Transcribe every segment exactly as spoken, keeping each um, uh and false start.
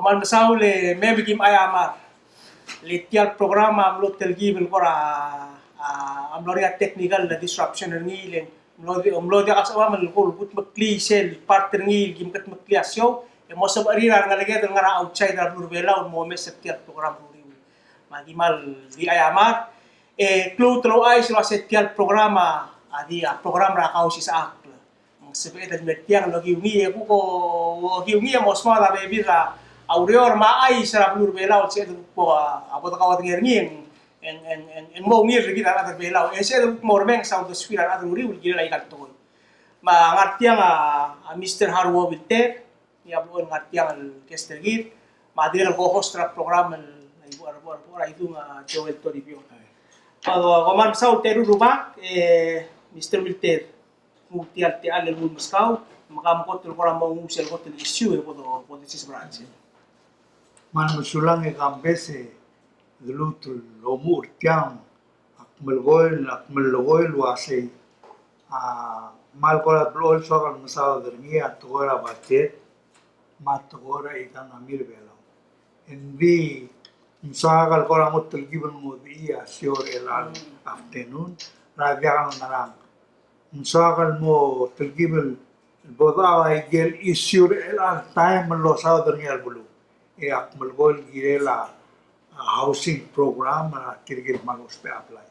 Kmal mesaul e mei me kim aiamar. Le tia el program a mlo telkib el kora, a, a mlo er ngii a technical disruption er ngii, le ng mlo di, mlo diak a sebecham el kuk, kudmeklii sel part er ngii el kim kudmeklii a show, e mo sebechir a rengeleked el ngar er a outside er a beluu er a Belau el mo omes er tia el program er uriul. Me aki kmal di aiamar, e klou el ouchais el uase tia el program a, a di a program er a Kausisechakl. Me ng sebeched el mer tiang el okiu ngii, e kuk okiu ngii e mo smaod a bebil er a ureor me a chais er a beluu er a Belau el sebeched el kuk bo, a, bo dekaodengei er ngii, e ng, e ng, e ng, e ng mo ungil er kid a rechad er a Belau. E sebeched el kuk mo remenges a uldesuir a rechad er a uriul el kirel aika el tekoi. Me a ngar tiang a, a Mister Haruo Wilter, ngii a blechoel ngar tiang el guest er kid, me a dirrek el co-host er a program el, el, el, el, el, a Idung a Joel Toribiong. Me ko, ko kmal mesaul teru el rubak, e, Mister Wilter, nguu tia el techall el nguu el meskau, me ke mo kot el kora mo nguu sel kot el issue e bo do, bo do sisebranch. Kmal mesulang e Kambes e, de lmuut el omuchel er tiang, ak melekoi, ak melekoi el uasei, a, kmal kora blechoel soak el mesaod er ngii a tekoi er a budget, me a tekoi er a economy er a Belau. Engdi ng soak el kora mo telkib el ngodechii a show er chelecha el afternoon, er a diak el ngerang. Ng soak el mo telkib el bo dechau a ikel issue er chelecha el taem el losaod er ngii a beluu. E ak melekoi el kirel a, a housing program er a tirke el kmal ousbech a blai.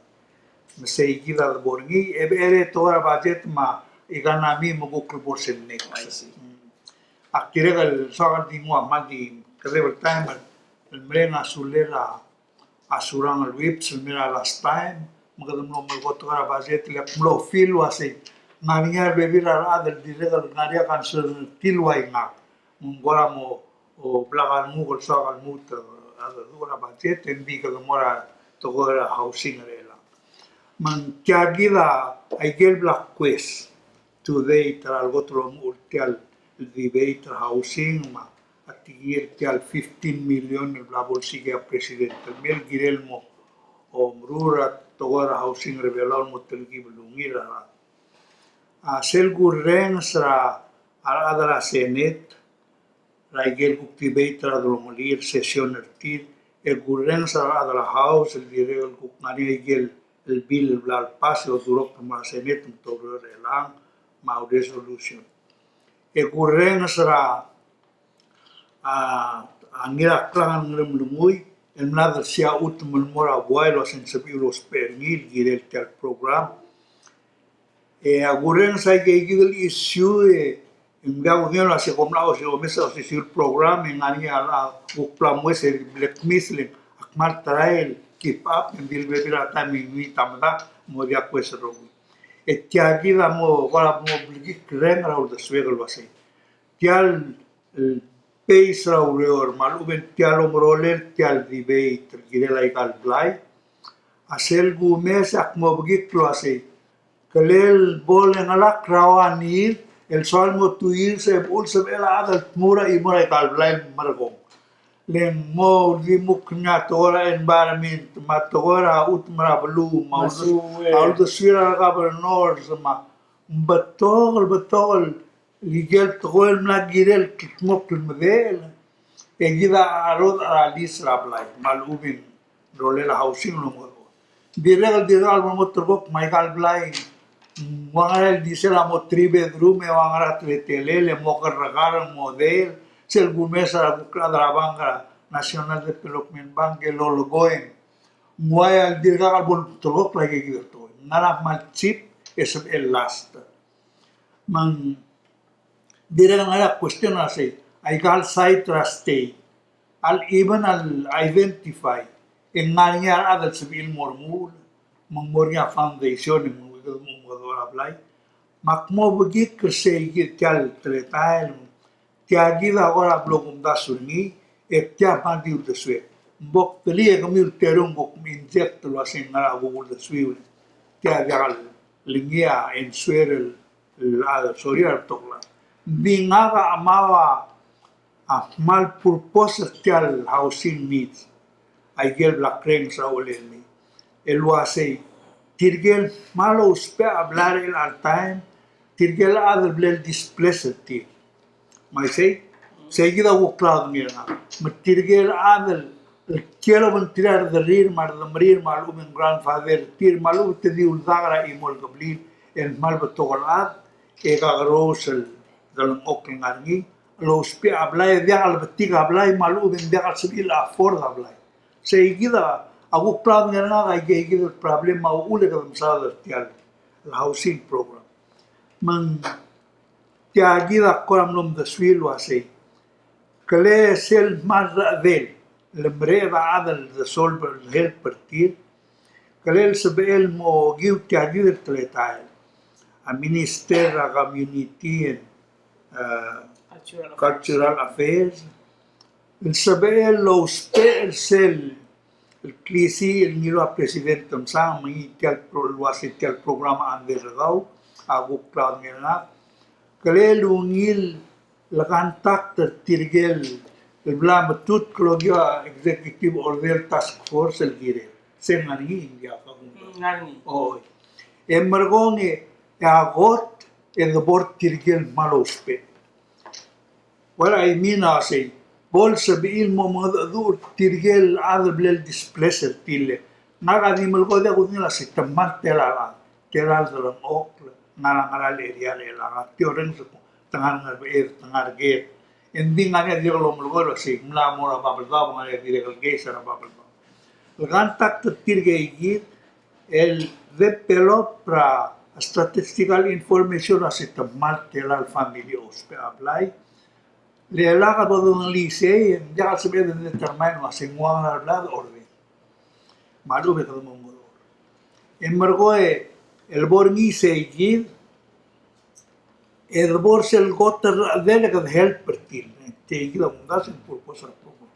Me sei kid a debo er ngii, e becherei a tekoi er a budget me a economy me kuk el bo er sel next. I see. Mm. Ak dirrek el soak el di nguu a kmal di kedeb el taem el mereng a sulel a a Surangel Whipps el mei er a last time, me kede mlo melekoi a tekoi er a budget, le ak mlo feel el uasei ng ngar er ngii a rebebil er a rechad el dirrek el ngar er ngii a concern er tir el ua ngak. Me ng kora mo, o, blak a renguk el soak el lmuut a, a, a tekoi er a budget, e ng di kede mo er a tekoi er a housing er chelechang. Me ng tia kid a ikel bla kues to date er a lekot el omuchel tia el debate er a housing me a tekingel tia el fifteen million el bla bo lsiik a president el mei el kirel mo omeruul a tekoi er a housing er a Belau el mo telkib el ungil er a rechad. A sel kurrenges er a rechad er a Senate er a ikel kuk debate er a delongelir session er tir, e kurrenges er a rechad er a House el dirrek el kuk ngar er ngii a ikel el bill el bla lepass e odurokl el mo er a Senate me te oureor er chelechang me a resolution. E kurrenges er a, a, a Ngiraklang el Ngeremlengui el mla dersii a chutem el mo er a buai el uasei ng sebechiu el ousbech er ngii el kirel tia el program. E a kurrenges a ike, ikid el issue e ng diak kudengei el uasei kom mla osiik, omes a osisiu el program e ng ngar er ngii a kuk bla mo uaisei el blackmail e ak kmal try el keep up, e ng di le bebil er a taem e ng ngii a medal mo diak kues el rokui. E tia kid a mo, kora mo blekikl er a uldesuek el uasei tia el, el base er a ureor me a lechub e ng tia el omerolel tia el debate el kirel aika el blai. A sel kumes e ak mo bekikl el uasei, kelel bo lengelakl er a one year el soal mo two years e bo lsebechel a chad el tmuu er a chimo er aika el blai el merekong. Le ng mo uldimukl er ngii a tekoi er a environment me a tekoi er a chutem er a beluu me a uldes-, a uldesuir a governors me a betok el, betok el ikel tekoi el mla kirel el kldmokl el medechel, e kid a cherodech er a lease er a blai me a lechub e ng rolel a housing el omengedecheduch. Dirrek el dirkak el bo mo ulterekokl me aika el blai, ng ua ngera el di sel a mo three bedroom e ua ngera a teletelel e mo kerrekar el model, sel kumes er a kuk chad er a bank er a National Development Bank e lolekoi. Ng ua el dirkak el bo ulterekokl aike kid el tekoi. Ng ngar er a kmal cheap e sebechel last. Me ng dirrek el ngar er ngii a question el uasei, aika el site er a state a le even a le identify e ng ngar er ngii a rechad el sebechir el mo remuul, me ng mo er ngii a foundation e ng mo, mo, mo er a blai. Me ak mo bekikl er sei kid tia el teletael, tia kid a kora blo kumdasu er ngii, e tia me a di uldesuek. Ng bo ktelii e kemiu el terung bo kmo inject el uasei ng ngera a kuk uldesuiu. Tia diak el ngii a answer el, el a sorir a rebetok el chad. Ng di ngak a kemau a, a kmal purpose er tia el housing needs. Aike el bla krenges er a uchelel mei. El uasei, tirke el kmal ousbech a blai er chelecha el taem, tirke el chad el bla le displace er tir. Me isei, Sei kid a kuk klaodengei er ngak. Me tirke el chad el kiei el obengterir a rederrir me a redemerir me a lechub e ng grandfather er tir me a lechub e te di uldak er a chimo el kebliil el kmal betok el chad e kakerous el delengchokl el ngar er ngii el ousbech a blai e diak lebetik a blai me a lechub e ng diak el sebechir el afford a blai. Sei kid a kuk klaodengei er ngak a ikei kid el problem a uchul e kede mesaod er tia el housing program. Me ng tia kid a kora mlo medesuii el uasei, kele sel kmal rechedel el mereched a chad el de solve el help er tir, kele sebechel el mo okiu tia kid el teletael a Minister er a Community and, uh, Cultural Affairs. El sebechel el ousbech er sel el klisiich el ngiluu a President Temsang me ngii tia el pro-, el uasei tia el program a under er kau, a kuk klaodengei er ngak. Kele ungil el contact er tirke el bla metutk el okiu a executive order task force el kirel. Se ng ngar er ngii, ng diak a kuk. Ngar er ngii. Oi. E merekong e a kot e de bo er tirke el kmal ousbech. Well, I mean, a sei, bo lsebechir el mo mengedecheduch er tirke el chad el bla ledisplace er tir. Ngak a di melekoi e kudengei el uasei te kmal tela el chad, tela el delengchokl, ngar er a, ngar er a area er chelechang, tia orrenges e te ngar er a Ngerbeched, te ngar er a Ked. E ng di ngar er ngii a dirrek el omelekoi el uasei, ng mla mo er a Babeldaob, ngar er ngii a dirrek el case er a Babeldaob. El contact er tirke kid, el develop er a statistical information el uasei te kmal tela el family a ousbech a blai. Le lak bo dodengelii sei, e ng diak el sebeched el determine el uasei ng ua ngera el blai a de order. Me a lechub e kede mo meruul. E merekong e, el bo er ngii sei kid, e de bo er sel kot el rechedel e kede help er tir. Tia kid a kumdasu e ng purpose er a program.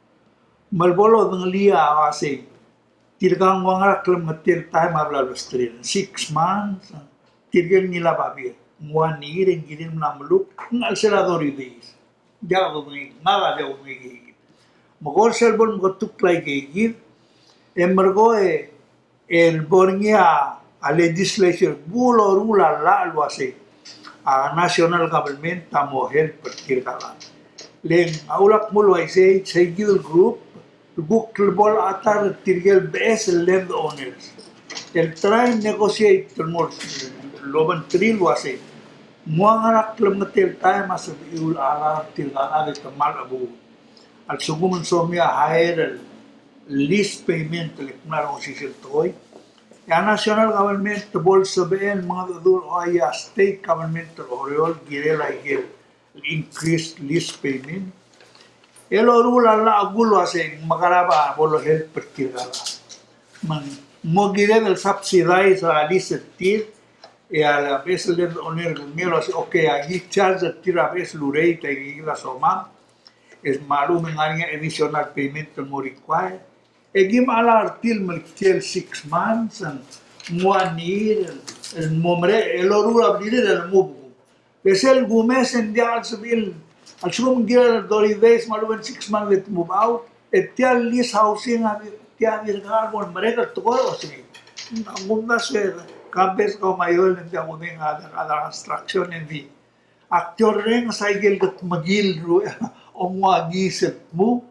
Me le bo lodengelii a uasei, tirka ng ua ngera klemengetel taem a bla lobesterir, six months, tirke el ngilai a babier, ng one year, e ng kirir el mla meluk, ng chelsel a thirty days. Diak dodengei, ngak a diak dodengei kid. Me kora sel bo lemeketukl a ikei kid, e merekong e, el bo er ngii a, a legislature, bo loruul a llach el uasei a national government a mo help er tirka el chad. Le ng a ulak mo el uaisei, sei kid el group, el kuk lebo el chad er tirke el beches el land owners. El try negotiate el mo lobengterir el uasei, ng ua ngera klemengetel taem a sebechiu el cheral tirka el chad e te kmal chebuul. A lsekum ng somiu a higher el lease payment el kmal osiik el tekoi, e a national government te bo lsebechel el mengedecheduch el oia a state government el Oreor el kirel a ikel increased lease payment. E loruul a llach el kuk uasei ng mekerang a bo lehelp er tirka el chad. Me ng mo kired el subsidize a lease er tir, e a beches el land owner a kngei el uasei, okay, aki charge er tir a beches el rate, e aki kid a somam, e me a lechub e ng ngar er ngii a additional payment el mo require. E ki mla er tir el melikel six months, and one year, el mo merek, e loruul a blirir el mo buku. Le sel kumes e ng diak el sebechir, a lsekum ng kirel thirty days me a lechub e ng six months e te move out, e tia el lease housing a di, tia di kar bo lemerek el tekoi el uasei. Ng kumdasu e, compass kau me a ioel e ng diak kudengei a, a, a construction e ng di. Ak di orrenges a ikel kedmekill er a, o nguu a kiis el dmu,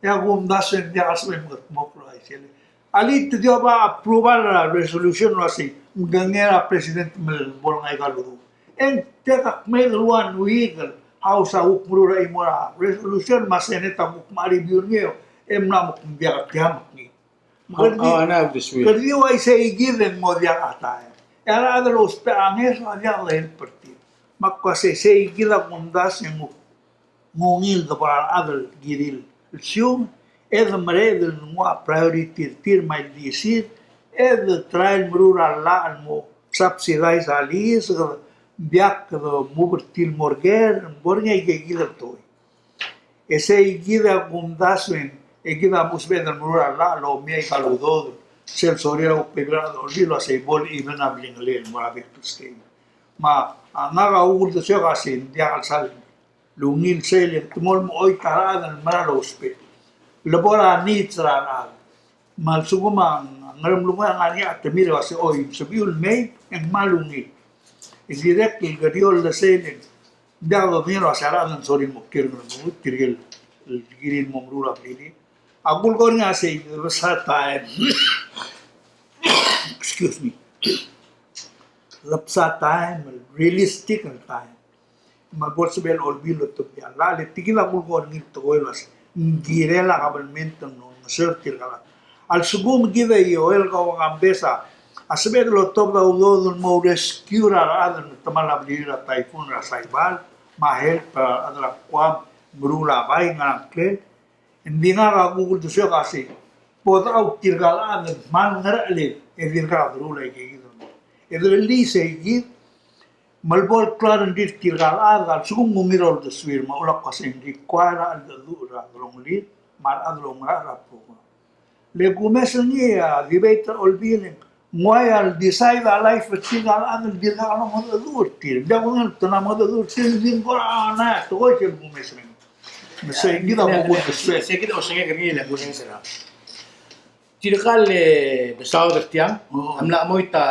e a kumdasu e ng diak el sebechem kedmokl er a isei. Alii, te di oba approval er a resolution el uasei, ng kengei er a president me bo lengai a udoud. E ng tia kuk mei el one week el House a kuk meruul er a chimo er a resolution, me a Senate a kuk mo review er ngii, e mla mo kuk diak a tiang ngii. Kede di uaisei kid e ng mo diak a taem. E a rechad el ousbech a ngeso a diak lehelp er tir. Me ak uaisei kid a kumdasu e ng ng ungil de bo er a rechad el kirir el siung, e de mereched el nguu a priority er tir me a ildisir, e de try el meruul a llach el mo subsidize a lease, kede diak kede move er tir el mo er ker, bo er ngii a ikakid el tekoi. E sei kid a kumdasu e ng, e kid a mo sebeched el meruul a llach el omii a ikal udoud, sel sorir a kuk bebil er a rechad el Olbiil el uasei bo el even a blingelel el mo er a bek el state. Me a ngak a uldesuek a sei, ng diak el sal el ungil sel e te mo el mo choit a rechad el mera el ousbech. Le bo er a needs er a rechad. Me a lsekum a Ngeremlengui a ngar er ngii a temir el uasei, oi, ng sebechiu el mei, e ng kmal ungil. E dirrek el kerior el sel e ng Ng diak dodengei el uasei a rechad a sorir el mo kiei er a ngeremlengui, tirke el kirir el mo meruul a blil. A kulekoi er ngii a sei, lebsa taem. Excuse me. Lebsa taem, realistic el taem. Me bo lsebechel el olbiil el otobedii a llach, le tia kid a kulekoi er ngii el tekoi el uasei ng kirel a kabelment el olengeseu er tirka el chad. A lsekum kid a Joel Kawakambes a sebeched el otobed a udoud el mo rescue er a rechad el metemall a blil er a typhoon er a Saipan, me a help er a rechad er a Guam, meruul a bai, ngerang, ngklel. Ng di ngak a kuk uldesuek a sei, bo dechau tirka el chad el kmal ngerchelel e dirkak deruul aike kid el mo. E derellii sei kid, me le bo el klou a rengrir tirka el chad a lsekum ng ungil a uldesuir, me a ulak kmo sei ng require a cheldecheduch er a delongelir me a rechad el oungerachel er a program. Le kumes er ngii a debate er a olbiil, ng uai a decide a life er tirka el chad el dirkak longedecheduch er tir. Ng diak kungel te mla mengedecheduch er tir, ng di ng kora ngar er ngii a tekoi sel kumes er ngii. Me sei kid a kuk uldesuek. Sei kid a osengek er ngii el kumes er a tirka el mesaod er tiang, a mla chemoit a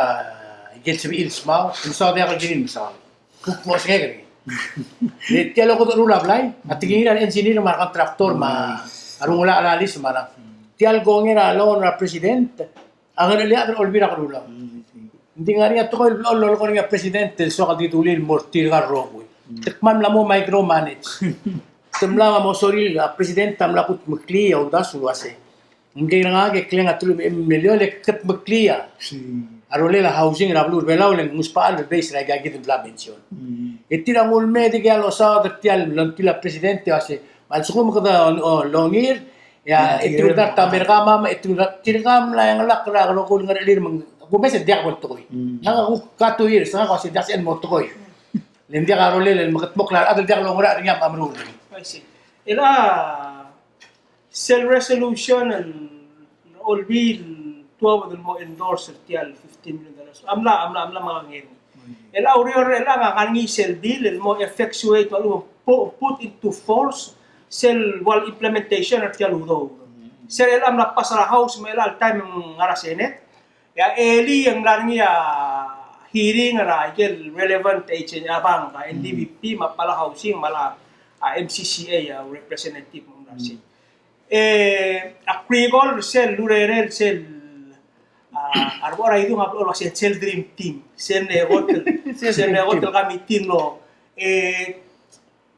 ikel sebechir el smau, mesaod e ak el kirir el mesaod. Kuk mo osengek er ngii. Le tia el okedecherul a blai, a tekingir a engineer me a contractor me a rungulachel a lease me a rang. Tia el kongei er a loan er a president, a ngerchelel a chad er a Olbiil er a Kelulau. Ng di ngar er ngii a tekoi el blechoel el lolekoi er ngii a president el soak el di dulii el mo er tirka el rokui. Te kmal mla mo micromanage. Te mla mo sorir a president a mla kudmeklii a uldasu el uasei, ngike er ngak e kleng a teruich me a eim el miliol e kudmeklii a rolel a housing er a beluu er a Belau, le ng usbechel el base er aika kid el bla mention. E tir a nguu el mei e dikea losaod er tia el longtil a president el uasei, me a lsekum kede o, o, longir, e a, e tir a dart a Merka me a, e tir a, tirka a mla engelakl er a rokui el ngerchelir me ng kumes e diak bo el tekoi. Ngak a kuk ka two years, ngak a uasei diak sel mo tekoi. Le ng diak a rolel el mekedmokl a rechad el diak loungerachel er ngii a meruul. I see. El a sel resolution el Olbiil el tuobed el mo endorse er tia el fifteen million dollars. A mla, a mla, a mla mekengei er ngii. El a ureor er chelechang a ngar er ngii sel bill el mo effectuate, el mo pu-, put into force sel ua el implementation er tia el udoud. Sel chelechang a mla pass er a House me a chelecha el taem e ng ngar er a Senate. E a elii e ng mla er ngii a hearing er a ikel relevant agency, a bank, a N D B P, me a Palau Housing, me a, a, M C C A, a representative me ng mla er sei. E a krikel er sel urerel sel, a, a rebo er a idung a blechoel el uasei sel dream team, sel negotiation, sel negotiation committee el, e,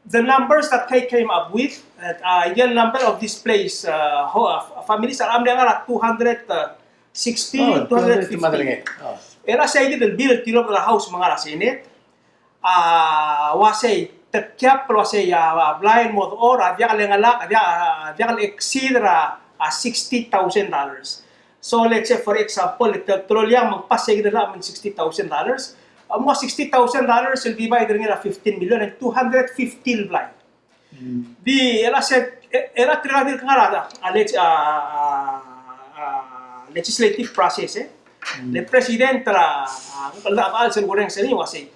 the numbers that they came up with, uh, uh, ikel number of displaced, uh, ho-, uh, families a mle ngar er a two hundred sixty, oh, two hundred fifty. Two hundred fifty. Oh. E a sei kid el bill el tilobed er a House me ngar er a Senate, a uasei, te cap el uasei a, a blai el mo dechor a diak lengelak, a diak, a diak el exceed er a, a sixty thousand dollars. So let's say, for example, te, te rullii a meng pass e kid el llach me ng sixty thousand dollars. A mo sixty thousand dollars el divide er ngii er a fifteen million e ng two hundred fifty el blai. Di, el a se, el a tirka el dirk ngar er a, a, a, a legislative process, e. Le president er a, a, a, a sel kurrenges er ngii a uasei,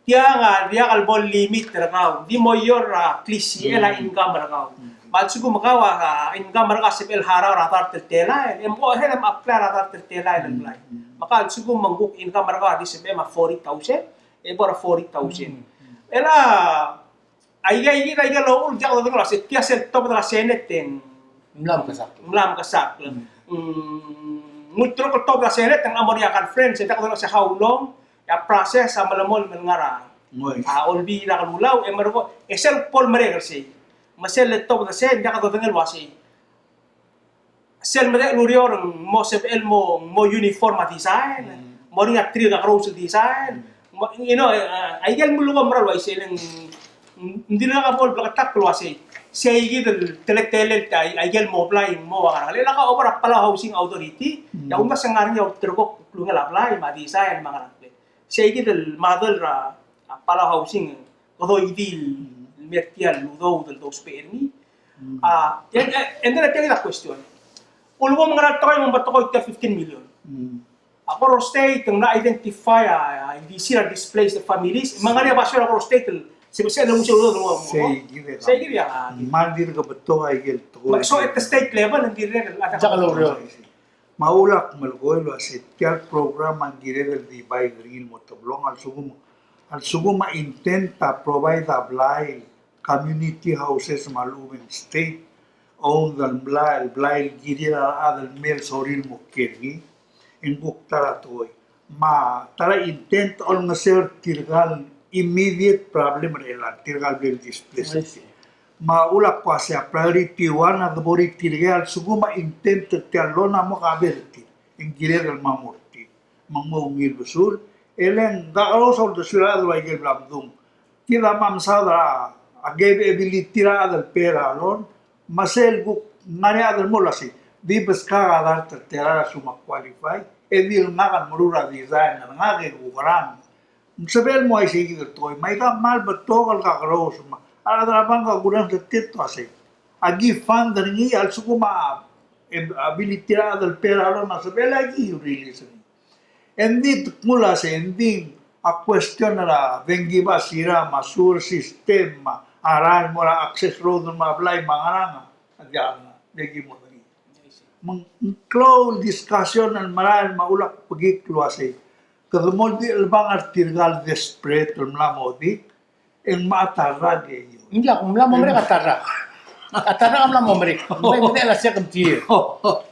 tiang a diak el bo el limit er kau, di mo oureor er a klisichel a income er kau. Me a lsekum kau a, a income er kau a sebechel el harau er a dart el telael, e mo er ngii e mo apply er a dart el telael el blai. Me kau a lsekum me ng kuk income er kau a di sebechem a forty thousand, e bo er a forty thousand. El a, aika, aika, aika el uchul, diak dodengei el uasei tia sel tobed er a Senate e ng mla mekesakl. Mla mekesakl. Mm, ng ulterekokl el tobed er a Senate e ng mo er ngii a conference, e diak dodengei el uasei how long, e a process a melemolem el ngar er a, a, Olbiil er a Kelulau, e merekong, e sel bo el merek er sei. Me sel letobed er sei, diak dodengei el uasei sel medechel el ureor e ng mo sebechel el mo, mo uniform a design, mo er ngii a tir a kakerous el design, mo, you know, e, e, aike el mle ko mera el uaisei e le ng, ng dirkak bo el bleketakl el uasei, sei kid el teletelel a, aike el mo blai e ng mo ua ngerang. Le lak a over a Palau Housing Authority, e a kumdasu e ng ngar er ngii a ulterekokl el klungel a blai me a design me a ngerang. Sei kid el model er a, a, Palau Housing, kede oidii el mer tia el udoud el dousbech er ngii. A, e, e, and then tia kid a question. Ulebo me ng ngera el tekoi me ng betok tia el fifteen million. A Koror State a mla identify a, a, ildisir a displaced families. Me ng ngar er ngii a basio er a Koror State el sebechel el nguu sel udoud el mo. Sei kid a. Sei kid a. Me ng dirk betok aike el tekoi. So at the state level, ng dirrek el, a, Me a ulak melekoi el uasei tia el program a kirel el divide er ngii el mo teblong a lsekum A lsekum a intent a provide a blai, community houses me a lechub e ng state owned el blai, el blai el kirir a rechad el mei el sorir el mo kiei er ngii, e ng kuk ta er a tekoi. Me a ta er a intent a olengeseu er tirka el immediate problem er chelechang, tirka el bla el displace. I see. Me a uchul a kmo a se a priority one a debo er tirke a lsekum a intent er tia el loan a mo cover er tir, e ng kired el mo er tir. Me ng mo ungil besul, e le ng kakerous a uldesuir a rechad el ua ikel bla mdung. Kid a mo mesaod er a, a capability er a rechad el pay er a loan, me sel kuk ngar er ngii a rechad el mo el uasei, di beskak a dart el tela a lsekum a qualify, e di le ngak el meruul a design, ngak e kukerang. Ng sebechel el mo uaisei kid el tekoi, me aika kmal betok el kakerous, me a rechad er a bank a kurrenges er tir el uasei, aki fund er ngii a lsekum a, e, ability er a rechad el pay er a loan a sebechel aki release er ngii. Engdi te kmo el uasei, engdi a question er a Bengkibas, Sira, me a sewer system, me a rael el mo er a access road, me a blai, me a ngerang, a diak, diak ki mo er ngii. Me ng klou el discussion el merael me a ulak bekikl el uasei, kede mo di chelebangel er tirka el desperate el mla mo dik, e ng mla ta el rak e iou. Ng mla, ng mla mo merek a ta el rak. A ta el rak a mla mo merek. Ng bai medechel a second tier.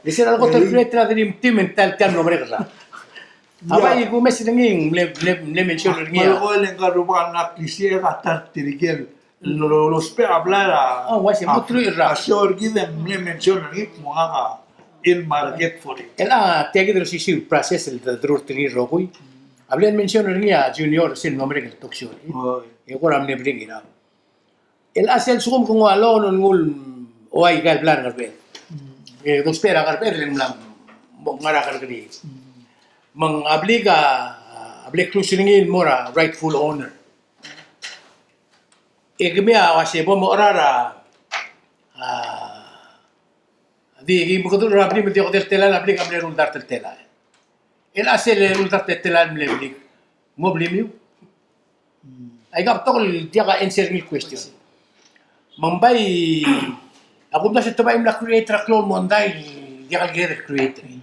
E sel a kot el create er a dream team e ng ta el tia el mlo merek el rak. A bai kumes er ngii, mle, mle, mle mention er ngii. Mle ko el ngar er a rubak el ngak a klisichek a ta er tirke el lo, lo, lousbech a blai er a. Oh, uaisei, mo truich el rak. A sio er kid e mle mention er ngii, kmo ngak a el market for it. El a, tia kid el osisiu el process el de, derurt er ngii el rokui. A bla el mention er ngii a Junior sel mlo merek el talk show er ngii. Oi. E kora mle bring it up. El a sel lsekum ke nguu a loan el nguu el ua ika el blai er a Ngerbeched. Mm. E dousbech er a Ngerbeched e le ng mla mo ngar er a kerrekeriil. Mm. Me ng a blik a, a blik clue er ngii el mo er a rightful owner. E kemiu a uasei bo mocherar a, a, di ki mekedul er a blim, di okedei el telael, a blik a mle ruldart el telael. El a sel ruldart el telael el mle blik, mo blimiu? Aika betok el diak a answer er ngii el question. Me ng bai, a kumdasu e te bai mla create er a klou el mondai el diak el kired el create er ngii.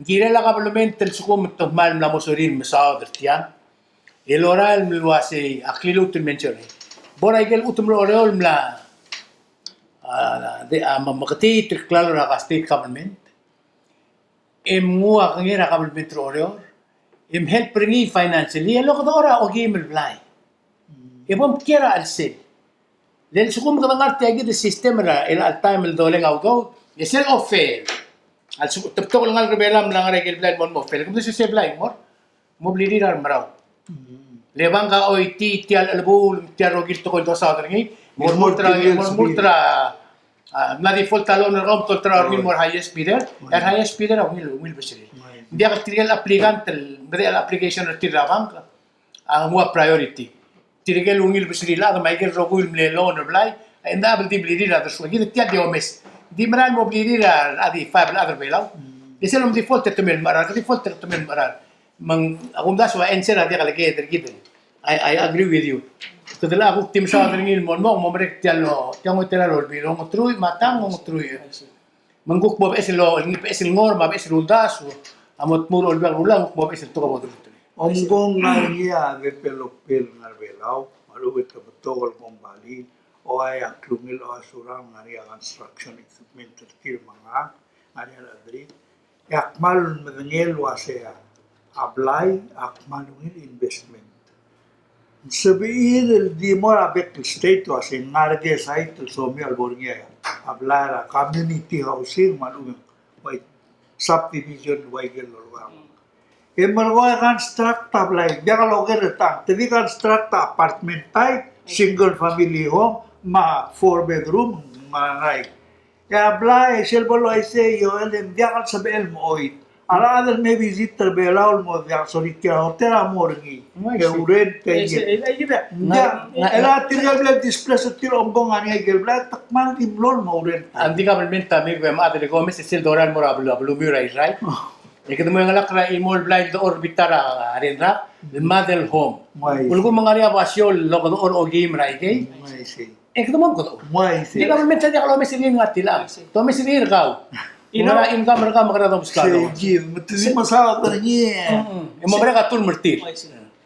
Ng kirel a kabelment el lsekum te kmal mla mo sorir el mesaod er tiang, el orael el mle uasei a kliluut el mention er ngii. Bo er a ikel chutem er a Oreor el mla, a, de, a, me, meketiit el klalo er a state government, e mnguu a kengei er a kabelment er a Oreor, e mhelp er ngii financially, el okedechor a okeim el blai. E bo mkiei er a chelsel. Le lsekum kede ngar tia kid el system er a, el chelecha el taem el doleng a udoud, e sel offer. A lsekum, te betok el ngalek er a Belau el mla ngar er a ikel blai el mo, mo offer. Kede sel blai mo er, mo blirir a remerau. Mm. Le bank a choitii tia el chelebuul, tia el rokui el tekoi el dosaod er ngii, mo remurt er a, mo remurt er a, a, mla default a loan er kau, mo tolterau er ngii el mo er a highest bidder, e a highest bidder a ungil, ungil beserir. Ng diak el tirke el applicant el, medechel a application er tir er a bank, a nguu a priority. Tirke el ungil beserir el chad me a ikel rokui el mle loan er a blai, e ng diak el di blirir a dersu, kid tia el di omes. Di merael mo blirir a, a di five el chad er a Belau. Mm. E sel lom default e te mei el mecherar, default e te mei el mecherar. Me ng, a kumdasu a answer a diak el ked er kid. I, I agree with you. Kede locha kuk di mesaod er ngii el mo, mo, mo merek tia el, tia el ngoititerir a Olbiil, ongeteruich me a tang, ongeteruich. Me ng kuk mo beches el, beches el ngor, me a beches el uldasu, a mo tmuu er a Olbiil er a Kelulau, kuk mo beches el tekoi bo doruterir. Omko ng ngar er ngii a developer el ngar er a Belau, me a lechub e te betok el kombalii, Oai a klungel, Oai a Surang, ngar er ngii a construction equipment er tir me a ngerang, ngar er ngii a chad er tir. E ak kmal medengei el uasei a blai a kmal ungil investment. Ng sebechir el di mo er a bek el state el uasei ng ngar er ngii a site el somiu el bo er ngii a blai er a community housing me a lechub e ng uai subdivision el uai ikel lolekoi. E merekong e construct a blai, diak loker er tang, te di construct a apartment type, single family home, me a four bedroom, me a ngerang. E a blai, sel bo el uaisei, e ng diak el sebechel el mo choit. A rechad el me visit er a Belau el mo diak sorir tia el hotel a mo er ngii. E urent e, e, e, e, diak, e, e, el a tirke el bla displace er tir a omko ng ngar er ngii a ikel blai, te kmal di mlo el mo urent. Ng di kabelment a mei e me a chad el ko mes e sel dorael el mo er a belu, a belumiu er a Irrai. E kede mo ngelak er a chimo el blai el dechor er a bita er a Rengul, el model home. Uai. Ulekum ng ngar er ngii a basio el okedechor a okeim er a ikei. Uai, sei. E kede mo okedechor. Uai, sei. Di kabelment a diak lomes er ngii el ngar tiang. Te omes er ngii er kau. Ng ngar er a income er kau me kede omes er kau. Sei, me te di mesaod er ngii. Mm, mm. E mo merek a term er tir. Uai, sei.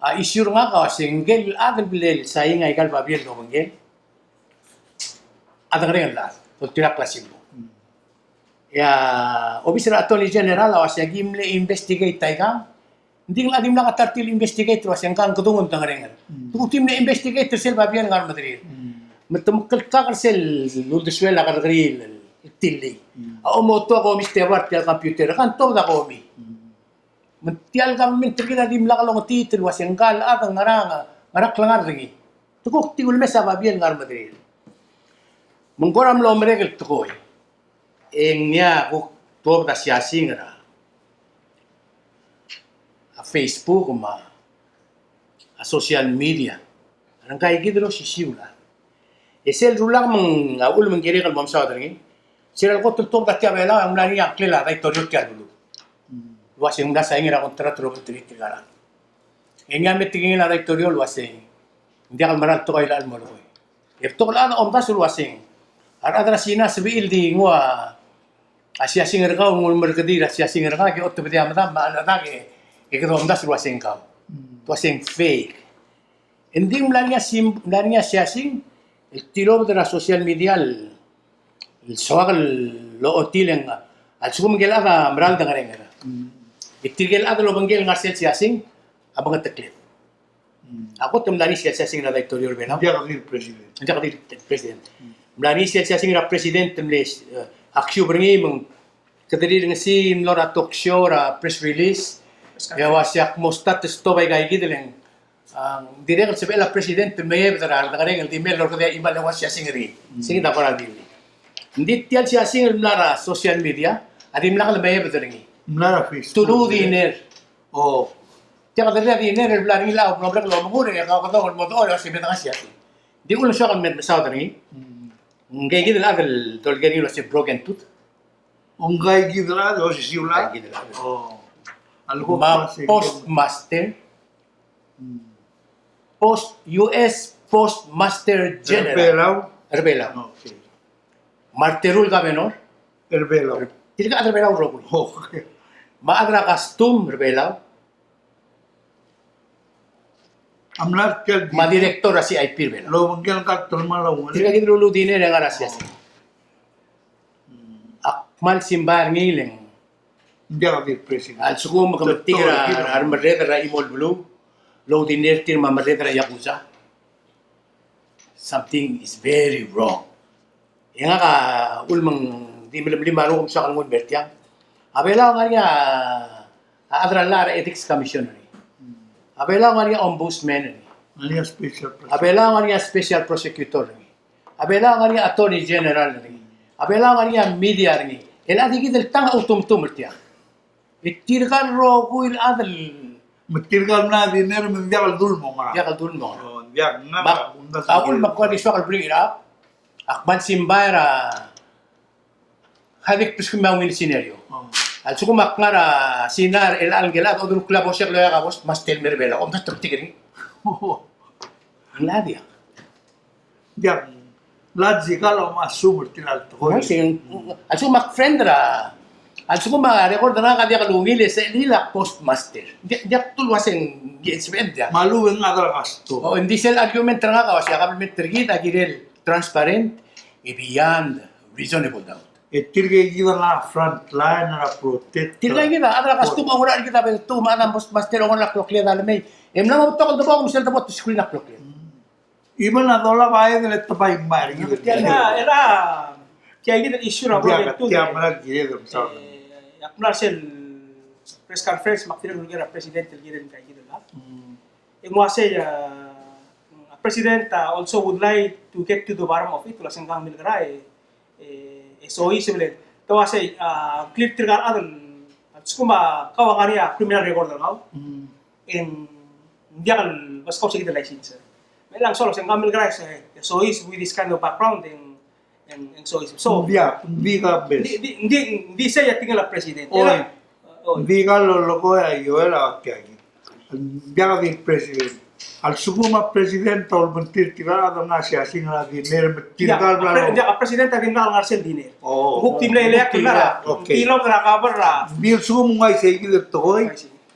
A issue er ngak a uasei ngike el chad el bla lesain aika el babier el obengkel a dengerenger el chad, oltirakl a simbung. E a obis er a Attorney General a uasei aki mle investigate aikang. Ng di ng dimlak a ta er tir el investigate el uasei ngkang kede nguu e dengerenger. Te kuk di mle investigate er sel babier el ngar er a mederir. Me te mekngit er sel uldesuel a kerrekeriil el tillii. A omotuu a komi, steward, tia el computer, ka ng tobed a komi. Me tia el government er kid a dimlak longtiit el uasei ngka el chad a ngera, ngera klengar er ngii. Te kuk di ulemes a babier el ngar er a mederir. Me ng kora mlo merek el tekoi, e ng ngii a kuk tuobed a siasing er a, a Facebook me a social media. Ng kaikid el osisiu el chad. E sel rulak me ng a uchul me ng kirek el mo mesaod er ngii, sel kot el tuobed a tia Belau a mla er ngii a ngklel a daitorio er tia el beluu el uasei ng mla sain er a contract el obengterir tirka el chad. E ngii a me tekingel a daitorio el uasei ng diak el mera el tekoi el mo lekoi. E betok el chad a omdasu el uasei a rechad er a Sina a sebechir el di nguu a siasing er kau, nguu el merked er a siasing er ngak e otebedii a medam me a cheldecheduch e kede omdasu el uasei ng kau. Te uasei ng fake. Engdi ng mla er ngii a sim-, mla er ngii a siasing el tilobed er a social media el soak el ochotii el ng, a lsekum ngike el chad a mera el dengerenger, e tirke el chad el obengkel el ngar er sel siasing a mengetekled. A kot el mla er ngii sel siasing er a daitorio er a Belau. Ng diak di el president. Ng diak di el president. Mla er ngii sel siasing er a president el mle, e, accuse er ngii me ng kede rirengesii el mlo er a talk show er a press release. E uasei ak mo start el stop aikaikid el ng, a, ng dirrek el sebechel a president el mei e bla er a dengerenger el di mei el orrekedii a chimal el ua siasing er ngii. Sei kid a kora dilu. Engdi tia el siasing el mla er a social media a dimlak le mei e bla er ngii. Mla er a Facebook. Te ulu dinner. O. Tia kede rirelii a dinner el bla er ngii el mlo merek el omengur e kau kede mo dechor e uasei me dengai a siasing. Di uchul e soak el me mesaod er ngii. Ngkaikid el chad el dolekoi er ngii el uasei broken tooth. O ngkaikid el chad el osisiu el chad. Ngkaikid el chad. O. Me a postmaster. Post, U S Postmaster General. Er Belau. Er Belau. Okay. Me a reteru el governor. Er Belau. Tirka a chad er Belau el rokui. Okay. Me a chad er a custom er Belau. A mla er tia el, me a director er a C I P er Belau. Lobengkel ngka el telemall a ungil. Tirka kid el ulu dinner e ngar er a siasing. Ak kmal simbai er ngii el ng, ng diak di el president. A lsekum ke metik er a, a remerreder er a chimo el beluu el oudinner er tir me a merreder er a yakuza, something is very wrong. E ngak a uchul me ng di melemolem a rokui me soak el nguu el mer tiang. A Belau a ngar er ngii a, a chad er a llach er a Ethics Commission er ngii. A Belau a ngar er ngii a ombudsman er ngii. Ngar er ngii a special prosecutor. A Belau a ngar er ngii a special prosecutor er ngii. A Belau a ngar er ngii a attorney general er ngii. A Belau a ngar er ngii a media er ngii. El chad er kid el tang a utumtum er tiang. E tirka el rokui el chad el, me tirka el mla dinner me ng diak el dul mo ngar. Diak el dul mo ngar. O, diak ngar. Me a, a uchul me ak kora di soak el bring it up, ak kmal simbai er a, a di kbeskemiu a ungil scenario. O. A lsekum ak ngar er a Sina er chelecha el ngike el chad a oderuklii a bosek el oeak a postmaster el mer Belau, omdasu e te metik er ngii. Ng logical. Diak, logical a mo assume er tir a tekoi. Ng logical. A lsekum ak friend er a, a lsekum a record er ngak a diak lungil e sel lak postmaster. Diak, diak dul uasei ng sebechem diak. Me a lechub e ng chad er a custom. O, ng di sel argument er ngak a uasei a government er kid a kirel transparent e beyond reasonable doubt. E tirke kid a ngar er a front line er a protect. Tirke kid a chad er a custom a oungerachel er kid a beltuu, me a chad er a postmaster a oungerachel a klokled a lemei. E mla mo betok el debong me sel debong te screen a klokled. Even a dolab a edei el te bai mei er kid. Tia, tia, tia kid el issue er a broadband. Tia, tia, mera el kired el mesaod. E ak mla er sel press conference me ak dirrek el uleker er a president el kirel ngka kid el llach. E ng uasei, a, a president, a, also would like to get to the bottom of it, el uasei ngkang milekera e, e, e soiseb el, te uasei, a, clear tirka el chad el, a lsekum a kau a ngar er ngii a criminal record er kau. E ng diak el, bas kau se kid el license. Me ng soal el uasei ngkang milekera e, e soiseb with this kind of background, e ng, e ng, e ng soiseb. So, ng diak, ng di ka bes. Ng di, ng di, ng di, ng di sei a tekingel a president. Oi. Ng di ka lolekoi a Joel a tia kid. Ng diak di el president. A lsekum a president a ulebengterir tirka el chad el ngar er a siasing er a dinner me tirka el bla el, diak, a president a dimlak el ngar er sel dinner. O. Kuk di mle elect, okay. Tilobed er a governor. Ng di a lsekum ng uaisei kid el tekoi.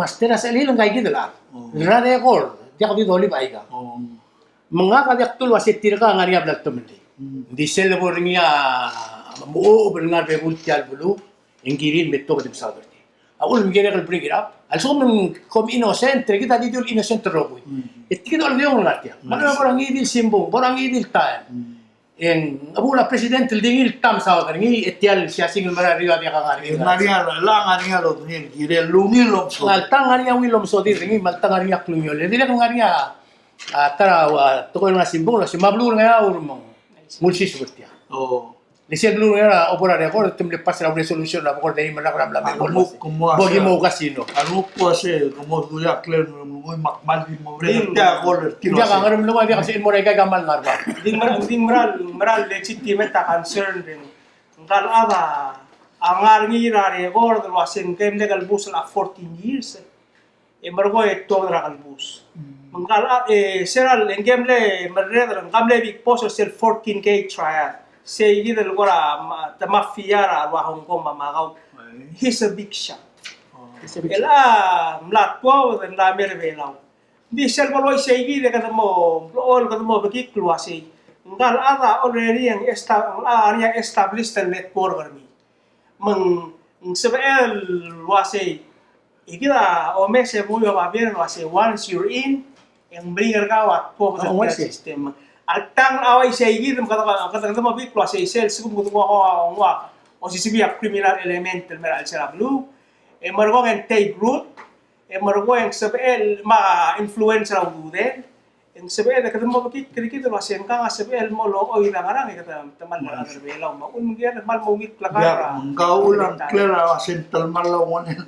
Master a sechelil ng kaikid el chad. Oh. Ng record, diak di dolib aika. Oh. Me ngak a diak dulu el uase tirka a ngar er ngii a bla el tomellii. Mm. Ng di sel lebo er ngii a Mo, o, bel ngar er a bebul tia el beluu, e ng kirir me tuobed e mesaod er tir. A uchul me ng kirek el bring it up. A lsekum ng kom innocent, e kid a di ul innocent el rokui. E tia kid a olkiong el ngar tiang. Me a bo er ngii di el simbung, bo er ngii di el taem. E ng, a bo er a president el di ngii el taem, mesaod er ngii, e tia el siasing el merael er eou a diak a ngar er ngii. Ngar er ngii a, ngar er ngii a lodengei el kirel el ungil el omesodii. Alta ngar er ngii a ungil el omesodii er ngii, me alta ngar er ngii a klungiolel. E dirrek el ngar er ngii a, a, ta er a, a, tekoi el ngar er a simbung, el uasei me a beluu er a Ngeaur me ng ulsiseb er tiang. Le sel beluu er a Ngeaur a obo er a record, te mle pass er a resolution er a board er ngii me a rak er a mla me bo el uasei, bo ki mo casino. A renguk el uasei, ke mo dulii a klel me ng mo, me ak kmal di mo merek er tia el goal er tir. Diak a ngerem el ua, diak a sel mo er aika a kmal ngar er a bab. Di mera, di mera, mera el legitimate a concern er ngii. Ngka el chad a ngar er ngii er a record el uasei ng mle kelebus el a fourteen years. E merekong e tuobed er a kelebus. Me ngka el, e, sera el, e ng mle merreder, ngka mle big boss er sel fourteen K triad. Sei kid el kora, ma-, te mafia er a ua Hong Kong me a Macau. He's a big shot. El a mla tuobed e mla mer Belau. Ng di sel bo el uaisei kid e kede mo, bo el kede mo bekikl el uasei, ngka el chad a already ng esta-, a ngar er ngii a established el network er ngii. Me ng sebechel el uasei, e kid a omes e menguiu a babier el uasei, once you're in, e ng bring er kau a tuobed er tia el system. Alta ng uaisei kid, me kede, kede, kede mo bekikl el uasei, sel lsekum kede nguu a, nguu a, osisebii a criminal element el mei er a chelsel a beluu, e merekong e ng take root, e merekong e ng sebechel me a influence er a ududel, e ng sebechel e kede mo bekikl er kid el uasei ngkang a sebechel el mo lochoid a ngerang e kede, te kmal mo er a rechad er Belau me a uchul me ng kired el kmal mo ungil klekar er a. Ngka uchul a ngklel a uasei ng telemall a ungil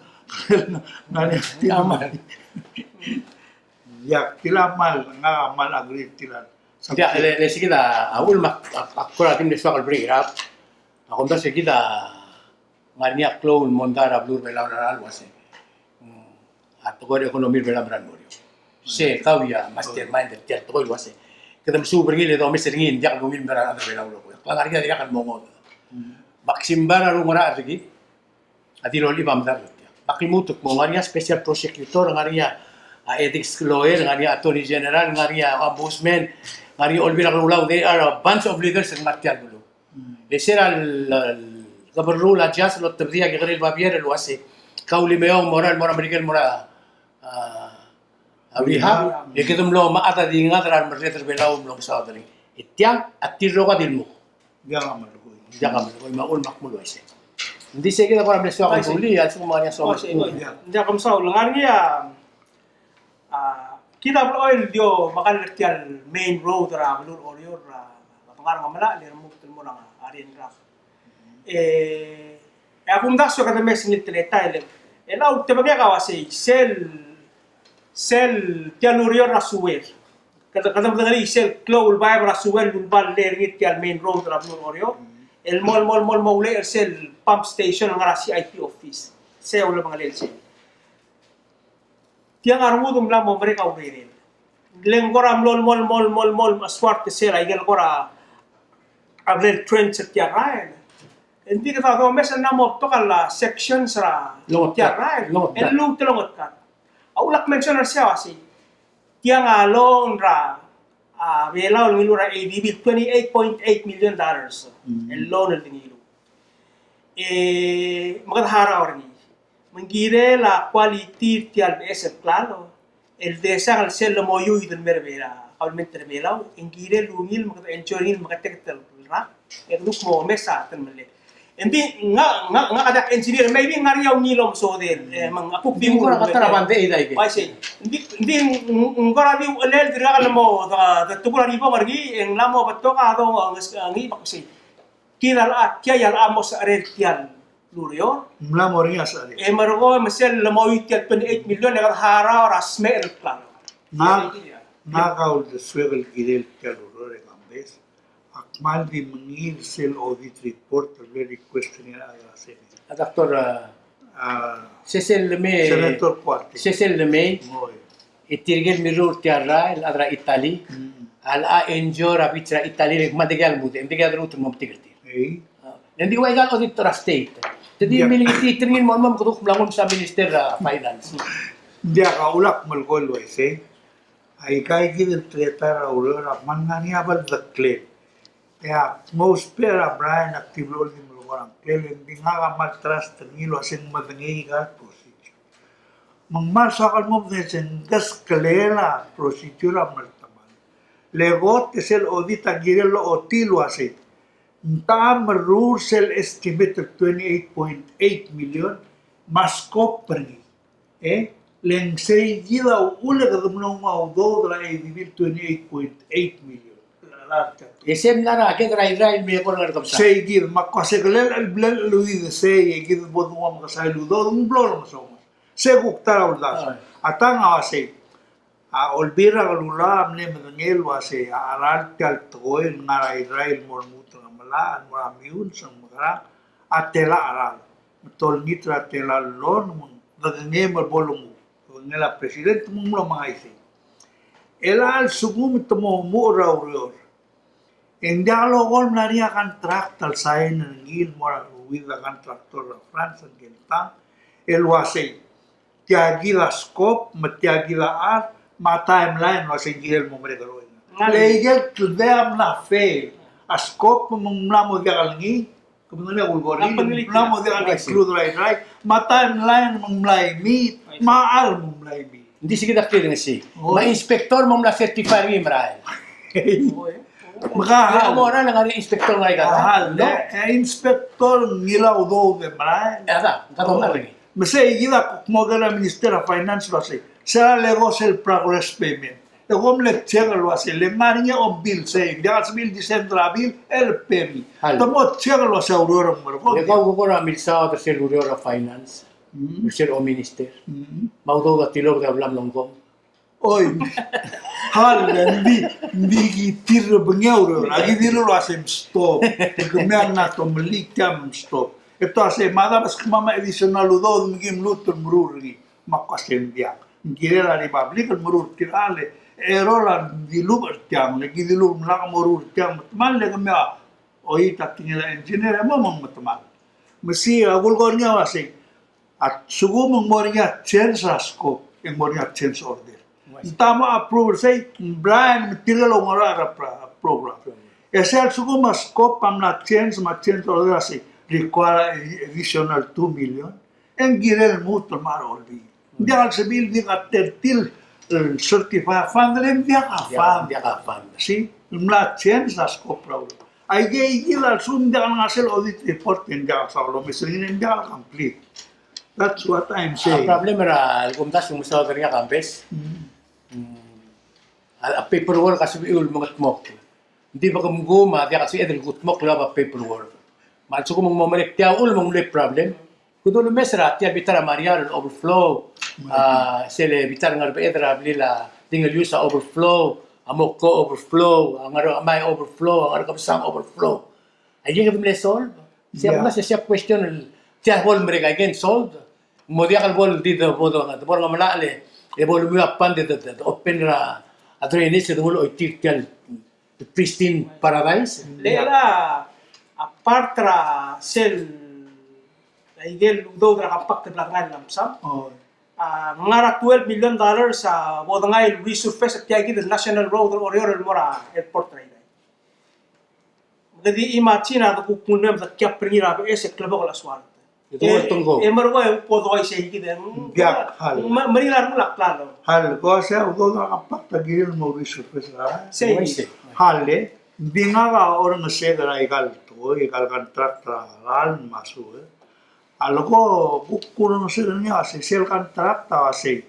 el ngar er ngii a tia. Ia, tia kmal, ngak a kmal agree er tia el. Ia, le, le sei kid a uchul me ak, ak, ak kora di mle soak el bring it up. A kumdasu e kid a ngar er ngii a klou el mondai er a beluu er a Belau el uasei, mm, a tekoi er a economy er a Belau a mera el mo er eou. Se kau a mastermind er tia el tekoi el uasei, kede mesuub er ngii e le domes er ngii e ng diak el ungil el mei er a rechad er a Belau el rokui. Ng kora ngar er ngii a dirrek el mo ngodech. Me ak simbai er a renguk er kid a di lolechib a medal er tia. Me ak lmuut el kmo ngar er ngii a special prosecutor, ngar er ngii a ethics lawyer, ngar er ngii a attorney general, ngar er ngii a ombudsman, ngar er ngii a Olbiil er a Kelulau, they are a bunch of leaders el ngar er tia el beluu. E se er a le, le, keberrul a judge el otebedii a kekerei el babier el uasei, kau el mei e mo er a, mo er a Merikel, mo er a, a, a rehab, e kede mlo mechad a di ngar er a remerreder er Belau el mlo mesaod er ngii. E tiang a tirka a di lmuk. Diak a melekoi. Diak a melekoi, me a uchul me ak mo uaisei. Ng di sei kid a kora mle soak el rullii, a lsekum ng ngar er ngii a soak el rullii. Ng diak a mesaul, ngar er ngii a A, kid a blechoel el di omekall er tia el main road er a beluu er Oreor, er a, a Ngerchemelach, el lmuut el mo er a Rienrak. E, e a kumdasu e kede mes ngii el teletael, e a ultebengek a uasei, sel, sel tia el ureor er a sewer. Kede, kede medengelii sel klou el baeb er a sewer el ulebal er ngii er tia el main road er a beluu er Oreor. El mo, mo, mo, mo ulei er sel pump station el ngar er a C I P office. Sei a ulebengelel sel. Tiang a rengud el mla mo merek a urerel. Le ng kora mlo, mlo, mlo, mlo, mlo, mlo, suart sel a ikel kora a blal trench er tia el rael. Ng di kede domes el mla mo betok a sections er tia el rael. Lluut el ongetkat. A ulak mention er sei a uasei, tiang a loan er a, a, Belau el ngiluu er a A D B, twenty-eight point eight million dollars. El loan el di ngiluu. E, me kede harau er ngii. Me ng kirel a quality er tia el beches el klalo el desang el sel lemoiuid el mer a Belau, kabelment er Belau, e ng kirel ungil me kede enjoy er ngii el meketeket el rak, e kede kuk mo omes a telemellel. Ng di ngak, ngak, ngak a diak engineer, maybe ng ngar er ngii a ungil el omesodel, e, me ng kuk di nguu er a bande e dai ke. Uaisei. Ng di, ng di ng, ng kora di uchelel dirkak el mo de, de tebul a ribong er ngii, e ng mla mo betok a do, ng, ngii bak sei. Kid a locha tia a locha mo secherel tia el ureor. Ng mla mo er ngii a secherel. E merekong e me sel lemoiuid tia el twenty-eight million e kede harau er a smecher el klalo. Ngak, ngak a uldesuek el kirel tia el ureor e Kambes. Ak kmal di mengiil sel audit report el request er ngii er a Senate. A Doctor, a, a, Sesel Lemei. Senator Kuartei. Sesel Lemei. Ngoi. E tirke el mirruul er tia el rael, el chad er a Italy, a locha enjoy er a beach er a Italy, le kmal dikea lmuut, e ng dikea lmuut el mo metik er tir. Ei. A, le ng di ua ikal audit er a state. Te di milengetengii er ngii el mo, mo, kede kuk mla nguu el msa minister er a finance. Ng diak a ulak melekoi el uaisei. Aika kid el teletael er a ureor a kmal ngar er ngii a beldeklel. Ia, ng ousbech er a Brian a ki blechoel di melekoi er a ngklel, e ng di ngak a kmal trust er ngii el uasei ng medengei aika el procedure. Me ng kmal soak el mo medengei el uasei ng keskelel a procedure a mle temall. Le kot e sel audit a kirel el ochotii el uasei ng techa a merur sel estimated twenty-eight point eight million me a scope er ngii. E le ng sei kid a uchul e kede mlo nguu a udoud er a ADB el twenty-eight point eight million. E sei mla er a ked er a Irrai el mle ko er a Ngerkebesang. Sei kid, me ak uasei kelel el blal el uid sei, e kid bo dengua mekesai el udoud, ng blo el ngesonges. Sei kuk ta er a uldasu. A tang a uasei, a Olbiil er a Kelulau a mle medengei el uasei a cheral tia el tekoi el ngar er a Irrai el mo lmuut er a Ngemelachel, el mo er a Meyuns, el mekerang, a tela cheral. Me te olengit er a tela el loan, me ng dekengei me bo lenguu. Dekengei a president me ng mlo mengai sei. Chelecha el lsekum te mo omuchel er a ureor, e ng diak loko el mla er ngii a contract el sign er ngii el mo er a with a contractor er a France, ngke el tang, el uasei tia kid a scope, me tia kid a chad, me a timeline el uasei ng kirel mo merek er ngii. Le ikel kldei a mla fail. A scope me ng mla mo diak el ngii, ke medengei a kulekoi er ngii, ng mla mo diak el include er a Irrai, me a timeline me ng mla meet, me a chad me ng mla meet. Ng di se kid a clear er ngii. Me a inspector me ng mla certify er ngii el merael. Me ka a mo er a ngar er ngii a inspector el ngar er ngii. A, le, e, inspector ngii a udoud el merael. E, a da, ng ka dodengelii. Me sei kid a kuk mo oker er a Minister of Finance el uasei, se er a leko sel progress payment, e kom le check el uasei le ngar er ngii a bill sei, ng diak el sebechir el di send er a bill el pay me. Te mo check el uasei a ureor a merekong. Le kau ko er a milsaod er sel ureor er a finance, er sel ominister, me a udoud a tilobed e a bla mlo ngkong. Oi. Hal, ng di, ng di ki tir er a bengeu er a, aki dilu el uasei mstop. Ke mei a mla tomellii tia mstop. E te uasei, me a da bas kemam a additional udoud me ki mluut el meruul er ngii. Me ak uasei ng diak. Ng kirel a Republic el meruul er tirka el, e rolel a dilubech er tiang, le ki dilubech el mla mo ruul er tiang, me te mal le kemiu a, oi, ta tekingel a engineer, e mo me ng metemall. Me sei, a kulekoi er ngii a uasei, a lsekum ng mo er ngii a change er a scope, e ng mo er ngii a change order. Ng ta mo approve er sei, ng Brian me tirke el oungerachel er a pro-, program. E sel lsekum a scope a mla change, me a change order a sei, require additional two million, e ng kirel lmuut el mo er a Olbiil. Ng diak el sebechir el di ka tertil, e, certify a fund, le ng diak a fund. Diak a fund. Sei, ng mla change a scope er a Olbiil. Aikei kid a lsekum ng diak el ngar er sel audit report, e ng diak el soak el omes er ngii, e ng diak el complete. That's what I'm saying. A problem er a, el kumdasu e ng mesaod er ngii a campus. Mm. Mm. A, a paperwork a sebechiu el mengetmokl. Ng di bekemkum a diak a sebeched el kutmokl a paperwork. Me a lsekum ng mo merek tia uchul me ng mle problem. Kede ulemes er a tia el bita er a Mariar el overflow, a, sel bita er a Ngerbeched er a blil a Dingelius a overflow, a Mokko overflow, a Ngerchemai overflow, a Ngerkebesang overflow. Aikei kede mle solve. Sei a, sei a question el tia bo lemerek, aikei ng solve. Ng mo diak el bo el di de bo de, de bo er a Ngemelachel e bo lemiu a pan de, de, de open er a drainage e de nguu el choitii er tia el pristine paradise. Le a, a part er a sel, a ikel udoud er a compact el bla dengai el lump sum. Oh. A, ngar er a twelve million dollars a bo dengai el resurface er tia kid el national road er a Oreor el mo er a airport er a Irrai. Me kede imagine a de kuk nguu el mei me de kiap er ngii er a beches e klebokel a suart. E, e merekong e bo doi sei kid e ng diak, hal. Me, meringel a rengul a klalo. Hal, ko uasei a udoud er a compact a kirel el mo resurface er a. Sei. Hal, e. Ng di ngak a orrengesek er aika el tekoi, aika el contract er a ralm me a su, e. A leko kuk orrengesek er ngii a uasei, sel contract a uasei,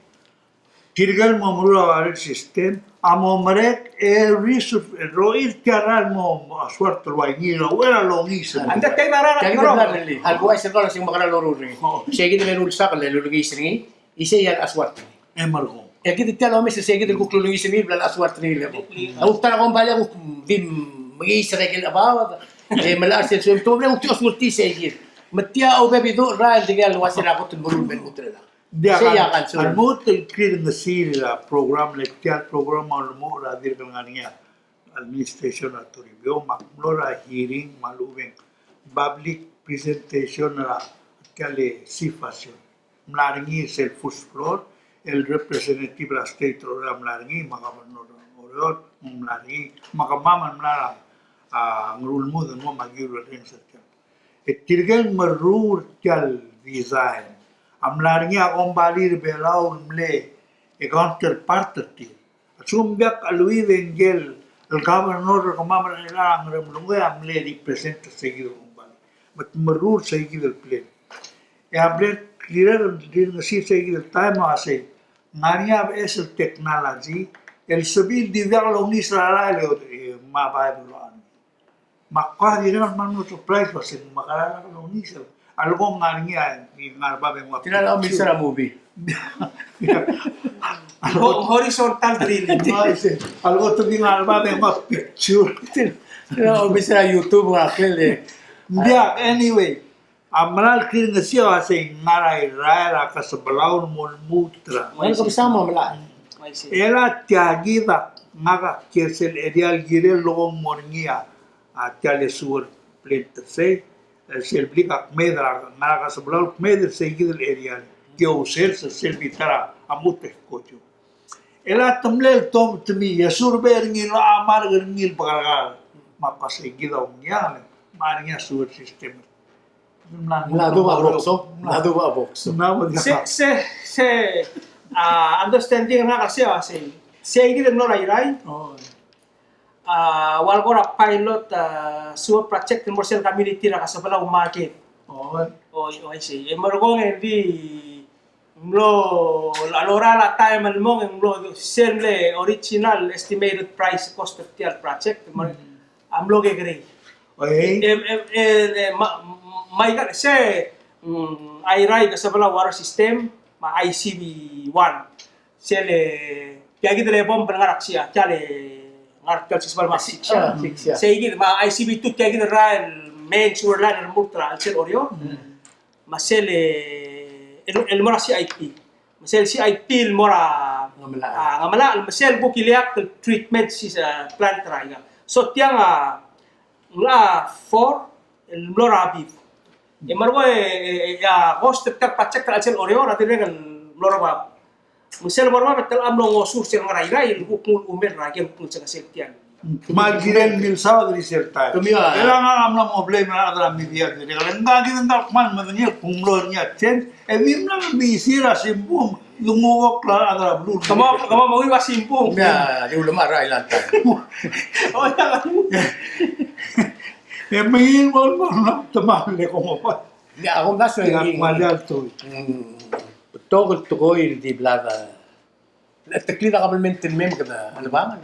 tirke el mo meruul a water system a mo merek e resurf-, e rochir tia el ralm el mo, mo suart el ua ngii el, a uchei er a longiis. Anda tia el ralm el mo. Tia el ralm el, a leko uaisei el kau a se ng mekerang el loruul er ngii. Oh. Sei kid el ulsakel el ulengiis er ngii, isei a losuart er ngii. E merekong. E kid tia el omes, sei kid el kuk lulengiis er ngii el bla losuart er ngii el lebo. A kuk ta er a kombalii a kuk di mengiis er a ikel chebaod. E melai er sel suem, te mle kuk di osuertii sei kid. Me tia a obebeduch er a rael, tirke el uasei a kot el meruul el me lmuut er a Diak, sei a, a lmuut el kirrengesir er a program, le tia el program a ulemuchel er a dirk el ngar er ngii a administration er a Toribio, me ak mlo er a hearing me a lechub e ng public presentation er a tia el CFACION. Ng mla er ngii sel first floor, el representative er a state er a Oreor a mla er ngii, me a governor er a Oreor a mla er ngii, me kemam a mla er a a, ngerulmud el mo me a kiu el orrenges er tiang. E tirke el meruul tia el design a mla er ngii a kombalii er Belau el mle, e, counterpart er tir. A lsekum ng diak a cheleuid e ngike el governor er kemam er a Ngeremlengui a mle represent er seikid el kombalii. Me te meruul seikid el plan. E a bla el kirel el rirengesii seikid el taem el uasei, ng ngar er ngii a beches el technology el sebechir el di diak longiis er a rael e, e, me a baeb el locha Me ak kora dirrek el kmal mlo surprise el uasei ng mekerang a longiis el, a leko ng ngar er ngii a, ng ngar er a bab e ng ua picture. Tirka el omes er a movie. Ho-, horizontal drilling. A leko te di ngar er a bab e ng ua picture. Tirka el omes er a YouTube, ng ngar er a klel e. Ng diak, anyway. A mera el kirengesii a uasei ng ngar er a Irrai er a Kesebelau el mo lmuut er a. Well, kebesam a melai. E le tia kid a ngak a kiei er sel area el kirel el leko ng mo er ngii a, a tia el sewer plant er sei, e sel blik a kmeed er a, ngar er a Kesebelau el kmeed er seikid el area el kiei er sel, sel bita er a Mutechkoyo. E le te mle el tomtmii, e survey er ngii el locha mark er ngii el bekerkar. Me a kmo seikid a ongiang, me a ngar er ngii a sewer system. Mla duubech a bokso, mla duubech a bokso. Se, se, se, a, understanding er ngak a sei, a sei, seikid el ngar er a Irrai. A, ua el kora pilot, a, sewer project el mo er sel community er a Kesebelau Market. Oi, oi, sei. E merekong e ng di mlo, a lorael a taem el mong e ng mlo, sel mle original estimated price cost er tia el project, me a mlo kekerei. Oi. E, e, e, e, ma, ma ika se, mm, Airai Kesebelau water system, me a I C B one. Sel, e, tia kid el bom el ngar er a Ksik, tia el ngar er tia el six mile me a Ksik. A, Ksik, a. Sei kid, me a I C B two, tia kid el rael el main sewer line el mo er a chelsel Oreor. Mm. Me sel, e, el, el mo er a C I P. Me sel C I P el mo er a, Ngemelachel. A, Ngemelachel, me sel kuk ileakl el treatment sys-, a, plant er a ikang. So tiang a, ng locha four, el mlo er a bid. E merekong e, e, e, a, cost er tia el project er a chelsel Oreor, a dirrek el mlo er a bab. Me sel mo er a bab e te locha mlo ngosur sel ngar er a Irrai, el kuk nguu el chumer er a ikel kuk ngesonges er tiang. Me a kirel milsaod er sel taem. Kemiu a. E le ngak a mla mo blame er a rechad er a media, dirrek el ngak kid a kmal medengei el kmo ng mlo er ngii a change, e di mla mo mesisiich er a simbung, di nguu a klalo er a beluu. Kemam, kemam a ungil a simbung. Ia, di ulemechar er a island time. O, ia. E mengiil el mo, mo, mo, te mle ko mo. Ia, a kumdasu e ng. Ia, kmal diak el tekoi. Mm. Betok el tekoi el di blada. Te klid a kabelment el mei me kede, a lebang.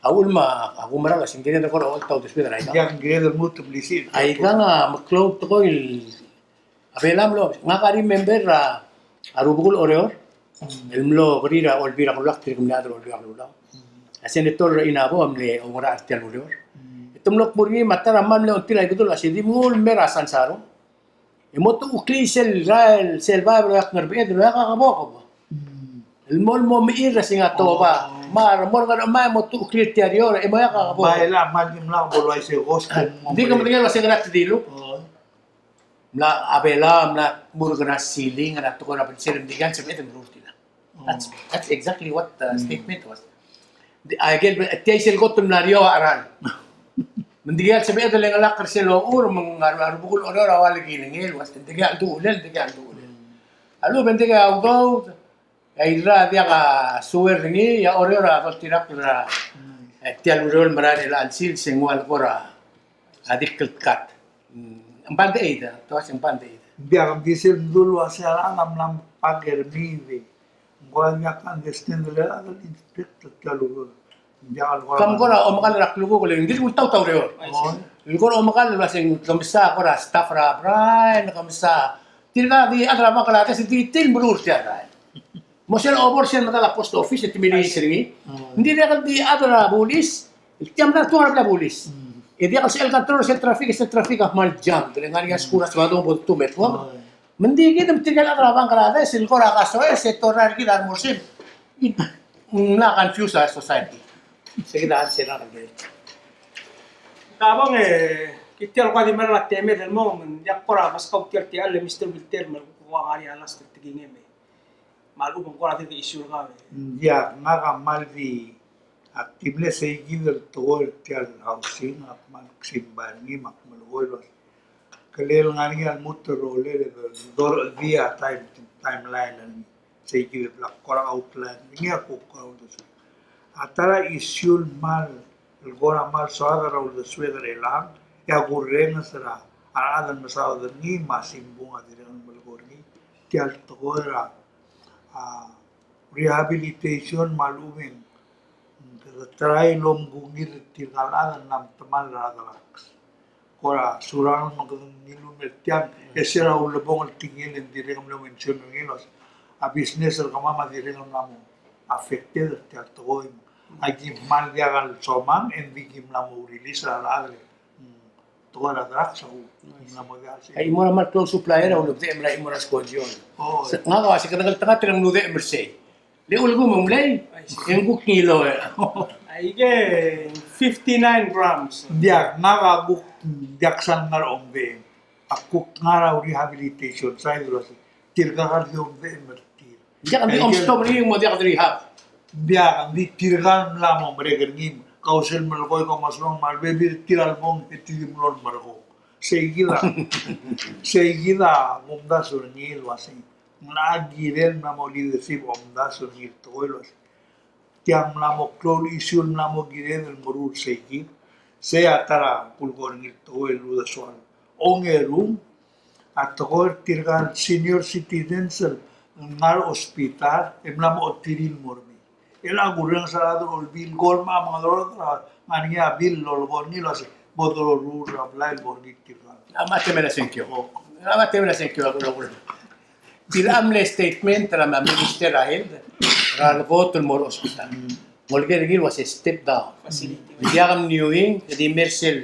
A uchul me a kumerang el uasei ng kired el kora oltaut el speed er a ikang. Ia, ng kired el lmuut el blisiich. A ikang a meklou el tekoi el, a Belau a mlo, ngak a remember er a, a rubekul Oreor, el mlo kerir a Olbiil er a Kelulau, tirke el mle chad er a Olbiil er a Kelulau. A Senator Inabo a mle oungerachel er tia el ureor. E te mlo kmu er ngii me a ta er a kmal mle ongtil a Ibedul el uasei di mnguu el mei er a Sansaro. E mo tuchukl sel rael, sel baeb el oeak Ngerbeched el oeak a kebokeb. Mm. El mo, el mo mechir er a Singatoba. Oh. Me a re mo er a Ngerchemai e mo tuchukl tia el ureor, e mo oeak a kebokeb. Bai, e le a kmal di mla bo el uaisei ghost. Ng di ke medengei el uasei ngera te diluk. Oh. Mla, a Belau a mla mo er a ceiling er a tekoi er a belsel, ng di kid el sebeched el meruul er tiang. That's, that's exactly what the statement was. Di, a, ikel, tia sel kot el mla er eou a cheral. Me ng di kid el sebeched el ngelakl er sel ochur, me ng a rubekul Oreor a ua le kilengei el uasei, ng di kid a chelduchulel, ng di kid a chelduchulel. A lechub e ng di kid a udoud, e a Irrai a diak a sewer er ngii, e a Oreor a doltirakl er a, e, tia el ureor el merael er chelechang sils, e ng ua le kora a di klkat. Mm, ng band-aid, a, te uasei ng band-aid. Ng diak, ng di sel mdu el uasei a rechad a mla me pack er ngii. Ng kora diak understand el chad el inspect er tia el ureor. Ng diak el kora. Kam kora omekall er a klukuk el, ng di ultaut a ureor. Oh. Ng kora omekall el uasei ng kemesa kora staff er a Brian, kemesa. Tirka di chad er a Bangladesh, di tir el meruul er tia el rael. Mo sel obor sel medal a post office, e te mle er ngii. Mm. Ng dirrek el di chad er a bulis, el tia mla tuang er a bulis. Mm. E diak el sel control sel traffic, sel traffic a kmal jam, e le ngar er ngii a skuul er a Sebadong bo detuu me tuang. Oh. Me ng di kid me tirke el chad er a Bangladesh, el kora kasoes, e te orrael er kid a remo er sei. Ng mla confuse a society. Sei kid a chad sel ngar er a Kabong e, kid tia el kuk di mera el temed el mo, me ng diak kora meskau tia el techall e Mister Wilter me kuk ua ngar er ngii a last tekingem e. Me a lechub e ng kora dirk issue er kau e. Ng diak, ngak a kmal di, Ak di mle sei kid el tekoi er tia el housing, ak kmal ksibai er ngii me ak melekoi el uasei, kele ngar er ngii a lmuut el rolel e dorechedii a time, timeline er ngii. Sei kid el bla kora outline er ngii a kuk kora uldesuek. A ta er a issue el kmal, el kora kmal soad er a uldesuek er chelechang, e a kurrenges er a rechad el mesaod er ngii me a simbung a dirrek el melekoi er ngii, tia el tekoi er a, a, rehabilitation me a lechub e ng kede try el omkungil er tirka el chad el mla metemall er a drugs. Kora surangel me kede ngiluu el mer tiang, e se er a ulebongel el tekingel e ng dirrek el mle mention er ngii el uasei, a business er kemam a dirrek el mla mo affected er tia el tekoi. Aki kmal diak el somam, e ng di ki mla mo release er a rechad el, mm, tekoi er a drugs a uchul. Ng mla mo diak el sei. Ai, chimo er a kmal klou el supplier a ulebdechem er a chimo er a skool. O. Se, ngak a uasei kede ngeltengat e ng ulebdechem er sei. Le ulekum e ng mlei, e ng kuk ngiluu e. Aike fifty-nine grams. Diak, ngak a kuk diak sal ngar er a omdechem. A kuk ngar er a rehabilitation side el uasei, tirka a di omdechem er tir. Diak, ng di omstop er ngii e ng mo diak di rehab. Diak, ng di tirka el mla mo merek er ngii, kau sel melekoi, kau me a surangel me a rebebil er tir a lebong e te di mlo merekong. Sei kid a, sei kid a kumdasu er ngii el uasei, ng locha kirel mla mo leadership a kumdasu er ngii el tekoi el uasei, tia ng mla mo klou el issue el mla mo kired el meruul er sei kid. Sei a ta er a kulekoi er ngii el tekoi el uldesuek. Ongerung, a tekoi er tirka el senior citizens el ngar er a hospital e mla mo otirir el mo er ngii. E a kurrenges er a rechad er a Olbiil, kol me a mengedecheduch a ngar er ngii a bill el lolekoi er ngii el uasei bo doruul er a blai el bo er ngii tirka. A mla temel a sengkio. O. A mla temel a sengkio a kulekoi. Di el mle statement er a Minister er a Health er a lekot el mo er a hospital. Ng oleker er ngii el uasei step down. Facility. Ng diak mniuing, e di mer sel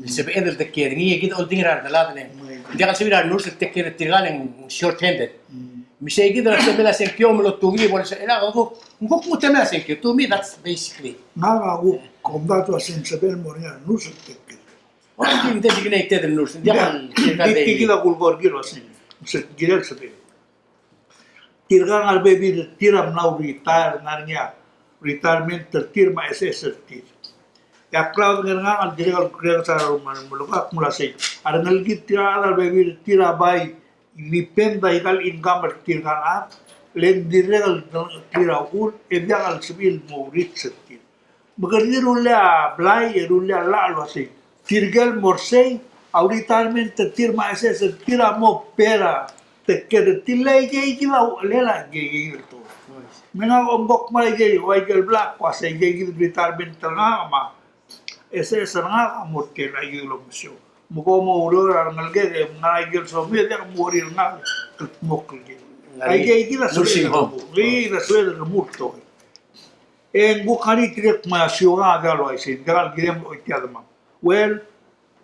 sebeched el take care er ngii, e kid a oldingel er a redelad el. Ng diak el sebechir a renurse el take care er tirka el ng short handed. Me sei kid a sebechel a sengkio me lotu ngii, bo el se, e a kuk, ng kuk mo temel a sengkio. To me, that's basically. Ngak a kuk omdasu el uasei ng sebechel el mo er ngii a renurse el take care. Ng di designated nurse, ng diak el tirka el. Di tirka el kulekoi er ngii el uasei, se kirel sebechel. Tirka a ngar er a bebil er tir a mla retire, ngar er ngii a retirement er tir me a SS er tir. E a klaodengei er ngak el dirrek el kurrenges er a rechad el melekoi, ak mla sei, a rengelekir tirka a ngar er a bebil er tir a bai depend a ikal income er tirka el chad, le ng dirrek el tir a uchul, e diak el sebechir el mo rich er tir. Me kede di rullii a blai, e rullii a llach el uasei, tirke el mo er sei, a retirement er tir me a SS er tir a mo pay er a take care er tir, le aikei kid a uchelel a aikei kid el tekoi. Me ngak a omko kmal aikei, ua ikel blak, ua se aikei kid el retirement er ngak me a SS er ngak a mo er ker, aikei kid el omesiou. Me kom oureor a rengelekek, e ng ngar er a ikel somiu, e diak mo er ngak el kmo kid. Aikei kid a sebechel el nursing home. Aikei kid a sebechel el remurt el tekoi. E ng kuk ngar er ngii tirke el kmo a siukang a diak el uaisei, ng diak el kirem el choitii a demam. Well,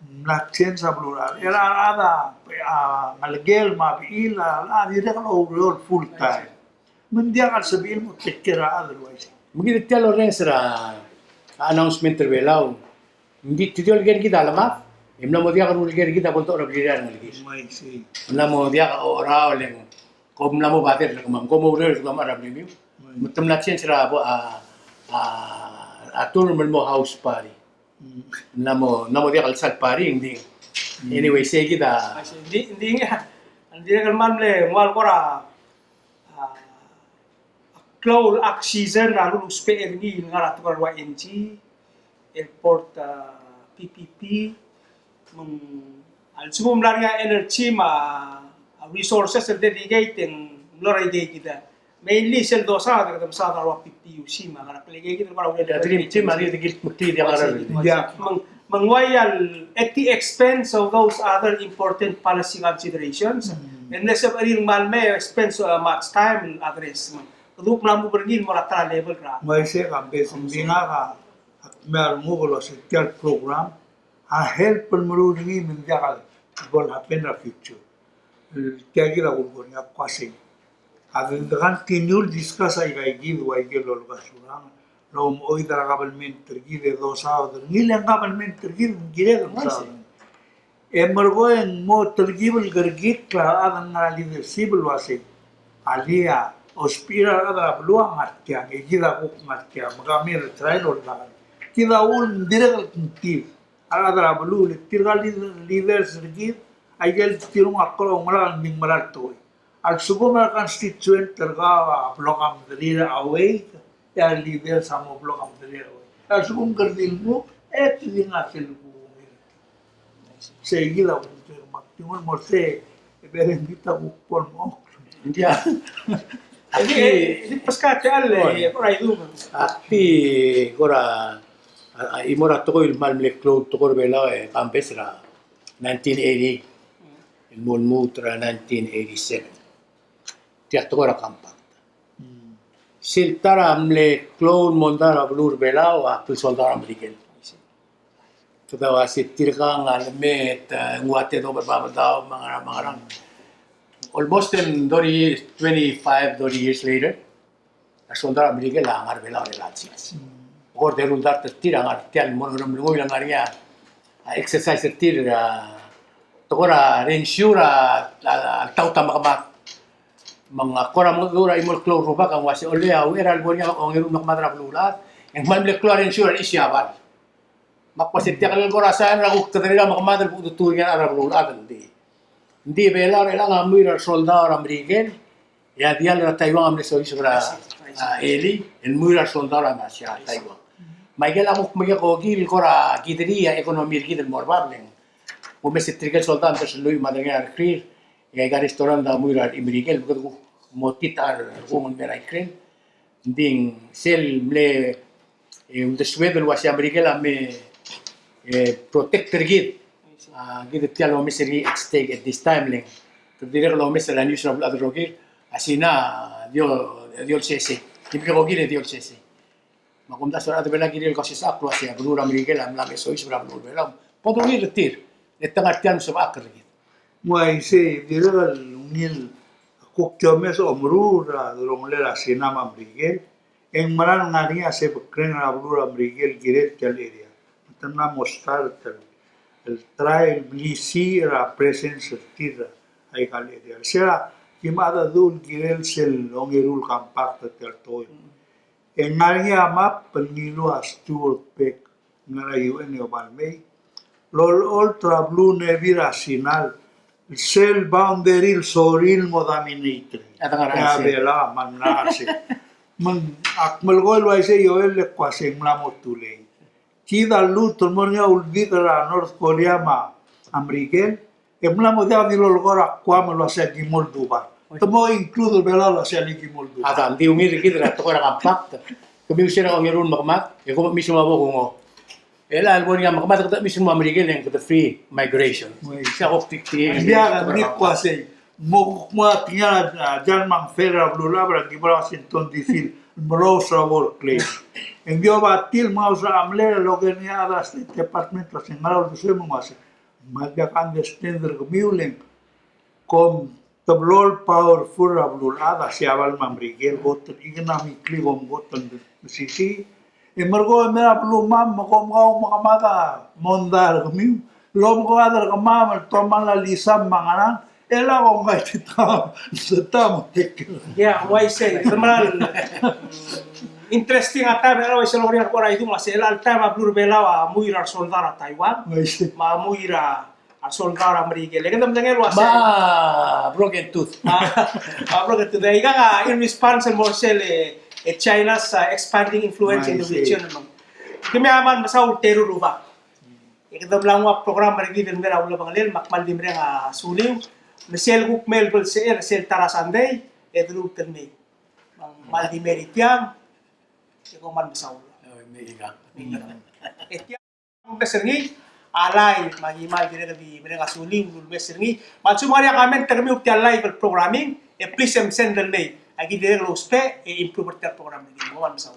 ng mla change a beluulechad. E a rechad a, a ngelekel me a bechil a, a dirrek el oureor full time. Me ng diak el sebechir el mo take care er a chad el uaisei. Me kid tia el orrenges er a announcement er a Belau. Ng di te di oleker kid a lemad, e mla mo diak a ruleker kid a bo ldoch er a blirir a rengelekir. Uaisei. Mla mo diak a ocheraol e ng, kom mla mo bother el kemam, kom oureor el kemam er a blimiu. Me te mla change er a bo a, a, a term el mo house party. Mm. Ng mla mo, ng mla mo diak el sal party, ng di. Mm. Anyway, sei kid a. Ng di, ng di ngar, ng dirrek el kmal mle nguu a kora, a, klou el oxygen er a lulusbech er ngii el ngar er a tekoi er a Y N G, airport, a, P P P, me ng a lsekum ng mla er ngii a energy me a resources el dedicate e ng mlo er a ikei kid a. Mainly sel dosaod e kede mesaod er a ua PPUC me a ngar er a ikei kid el kora ua. Dream team a di kid me ng di ngar er a. Yeah. Me ng, me ng uai a at the expense of those other important policy considerations. Mm. E ng mle sebechir el kmal mei spend so much time address. Me ng kede kuk mla mo er ngii el mo er a ta er a level er a. Uaisei, campaign, ng di ngak a, a kmal nguu el uasei tia el program a help el meruul er ngii me ng diak el bo el happen er a future. Tia kid a kulekoi er ngii a kmo uasei, a de continue el discuss aika kid, ua ikel lolekoi a Surangel, el omechoit er a government er kid e dosaod er ngii, le ng government er kid ng kired el mesaod. E merekong e ng mo telkib el kerekikl a rechad el ngar er a leadership el uasei, alii, a Ousbechir a rechad er a beluu a ngar tiang, e kid a kuk ngar tiang, me kemiu el try el oldak. Kid a uchul me ng dirrek el kngtir a rechad er a beluu, le tirka el leaders er kid, aike el tirung a klou el oungerachel el di ng mera el tekoi. A lsekum a constituent er kau a blo kamdlir a uaisei, e a leaders a mo blo kamdlir a uaisei. A lsekum ke di lmuk, e te di ngar sel kuk Sei kid a kuk mak tingel mo sei, e berengkid a kuk bo el mo. Ia. Aki, e di, e di paska tia el, oi, e kora idung. Aki kora, a, a, chimo er a tekoi el kmal mle klou el tekoi er a Belau e campaign er a nineteen eighty. El mo lmuut er a nineteen eighty-seven. Tia el tekoi er a compact. Hmm. Sel ta er a mle klou el mondai er a beluu er a Belau a kuk soldau er a Merikel. Kede ua se tirka a ngelemed, e, ng ua te dobo er a Babeldaob, me a ngerang, me a ngerang. Almost in thirty years, twenty-five, thirty years later, a soldau er a Merikel a ngar er a Belau er a elecha el sils. Kora deruul dart er tir a ngar tia el mo er a remenguiu el ngar er ngii a exercise er tir, a, tekoi er a rensure a, a, a taut a mekemad. Me ng kora mengedecheduch er a chimo el klou el rubak a ng ua se, ole, a uchei er a lebo er ngii a ongeru el mekemad er a beluulechad, e ng kmal mle klou a rensure er a Siabal. Me ak ua se tia el kora sain er a kuk kederir a mekemad el bo kudetuu er ngii a rechad er a beluulechad el di. Ng di Belau er chelechang a mui er a resoldau er a Merikel, e a diall er a Taiwan a mle soiseb er a, a, elii, el mui er a resoldau er a Russia, Taiwan. Me aike el kuk mekekokil el kora kiderii a economy er kid el mo er bab, le ng omes er tirke el soldau a mtesellii me a delengcheklir, e aika el restaurant a mui er a Merikel, me kede kuk mo tit a rekung el mei er a Ukraine. Ng di sel mle, e, uldesued el ua se a Merikel a me, e, protect er kid. A, kid tia el omes er ngii at stake at this time, le ng dirrek el omes er a news er a beluulechad el rokir, a Sina a di, a di olsesei. Di mekekokil e di olsesei. Me a kumdasu er a rechad er a Belau a kirir el kausisechakl el ua se a beluu er a Merikel a mla me soiseb er a beluu er a Belau. Bo dungil er tir, e te ngar tia el mesebechakl er kid. Ng uaisei, dirrek el ungil a kuk di omes a omeruul er a delongelel a Sina me a Merikel, e ng mera el ngar er ngii a sebekreng er a beluu er a Merikel el kirel tia el area. Me te mla mo start el, el try el blisiich er a presence er tir er aika el area. Se er a ki mla dedu el kirel sel ongeru el compact er tia el tekoi. E ng ngar er ngii a map el ngiluu a Stuart Peck el ngar er a U N e oba el mei. Lolecholt er a blue navy er a Sina el sel boundary el sorir el mo dominate er ngii. A dengar er a, e a sei. Belau a mla ngar er a sei. Me ng ak melekoi el uaisei e Joel, le kuk uasei ng mla mo too late. Kid a lluut el mo er ngii a uldik er a North Korea me a Merikel, e mla mo diak di lolekoi er a Guam el uasei a ki mo oldubar. Te mo include er a Belau el uasei a ki mo oldubar. A ta, ng di ungil er kid er a tekoi er a compact. Kemiu se er a ongeru el mekemad, e kom mechais me a bo kungo. E chelecha el bo er ngii a mekemad, kede mechais me a Merikel e ng kede free migration. Oi. Se a kuk di, di, ng diak, ng di kuk uasei. Mo kuk mo er ngii a, a, John Mangfeld er a beluulechad er a ki bo er a Washington D C el merous er a work claim. E ng di oba tir el mengaus er a mle el oker er ngii a State Department el uasei ng ngera uldesuem, me ng uasei, me ng diak a understand er kemiu le ng kom teblo el powerful er a beluulechad a Siabal me a Merikel, kot el economically kom kot el mesisiich. E merekong e mei er a belumam me kom kau mekemad a mondai er kemiu. Lomekemad er kemam el tomall a lisam me a ngerang, e le kom ngai te ta, te ta mo tekel. Ia, uaisei, te mera el, mm, interesting a taem er a uaisei el oker er ngii a kora idung, uaisei el taem a beluu er a Belau a mui er a resoldau er a Taiwan, uaisei, me a mui er a a resoldau er a Merikel. E kede medengei el uasei. Me a broken tooth. A, a broken tooth. E ikang a in response el mo er sel, e, e China's, a, expanding influence in the region. Kemiu a kmal mesaul el teru el rubak. E kede mla nguu a program er kid el mei er a ulebengelel, me ak kmal di mereng a suliu. Me sel kuk mei el belsechel, sel ta er a Sunday, e de lmuut el mei. Me ng kmal di mei er tiang, e kom kmal mesaul. E tiang. Ulemes er ngii, a live, me aki kmal dirrek el di mereng a suliu el ulemes er ngii. Me a lsekum ng ngar er ngii a comment er kemiu er tia el live el programming, e please e msend el mei. Aki dirrek el ousbech, e improve er tia el program er kid. Kom kmal mesaul.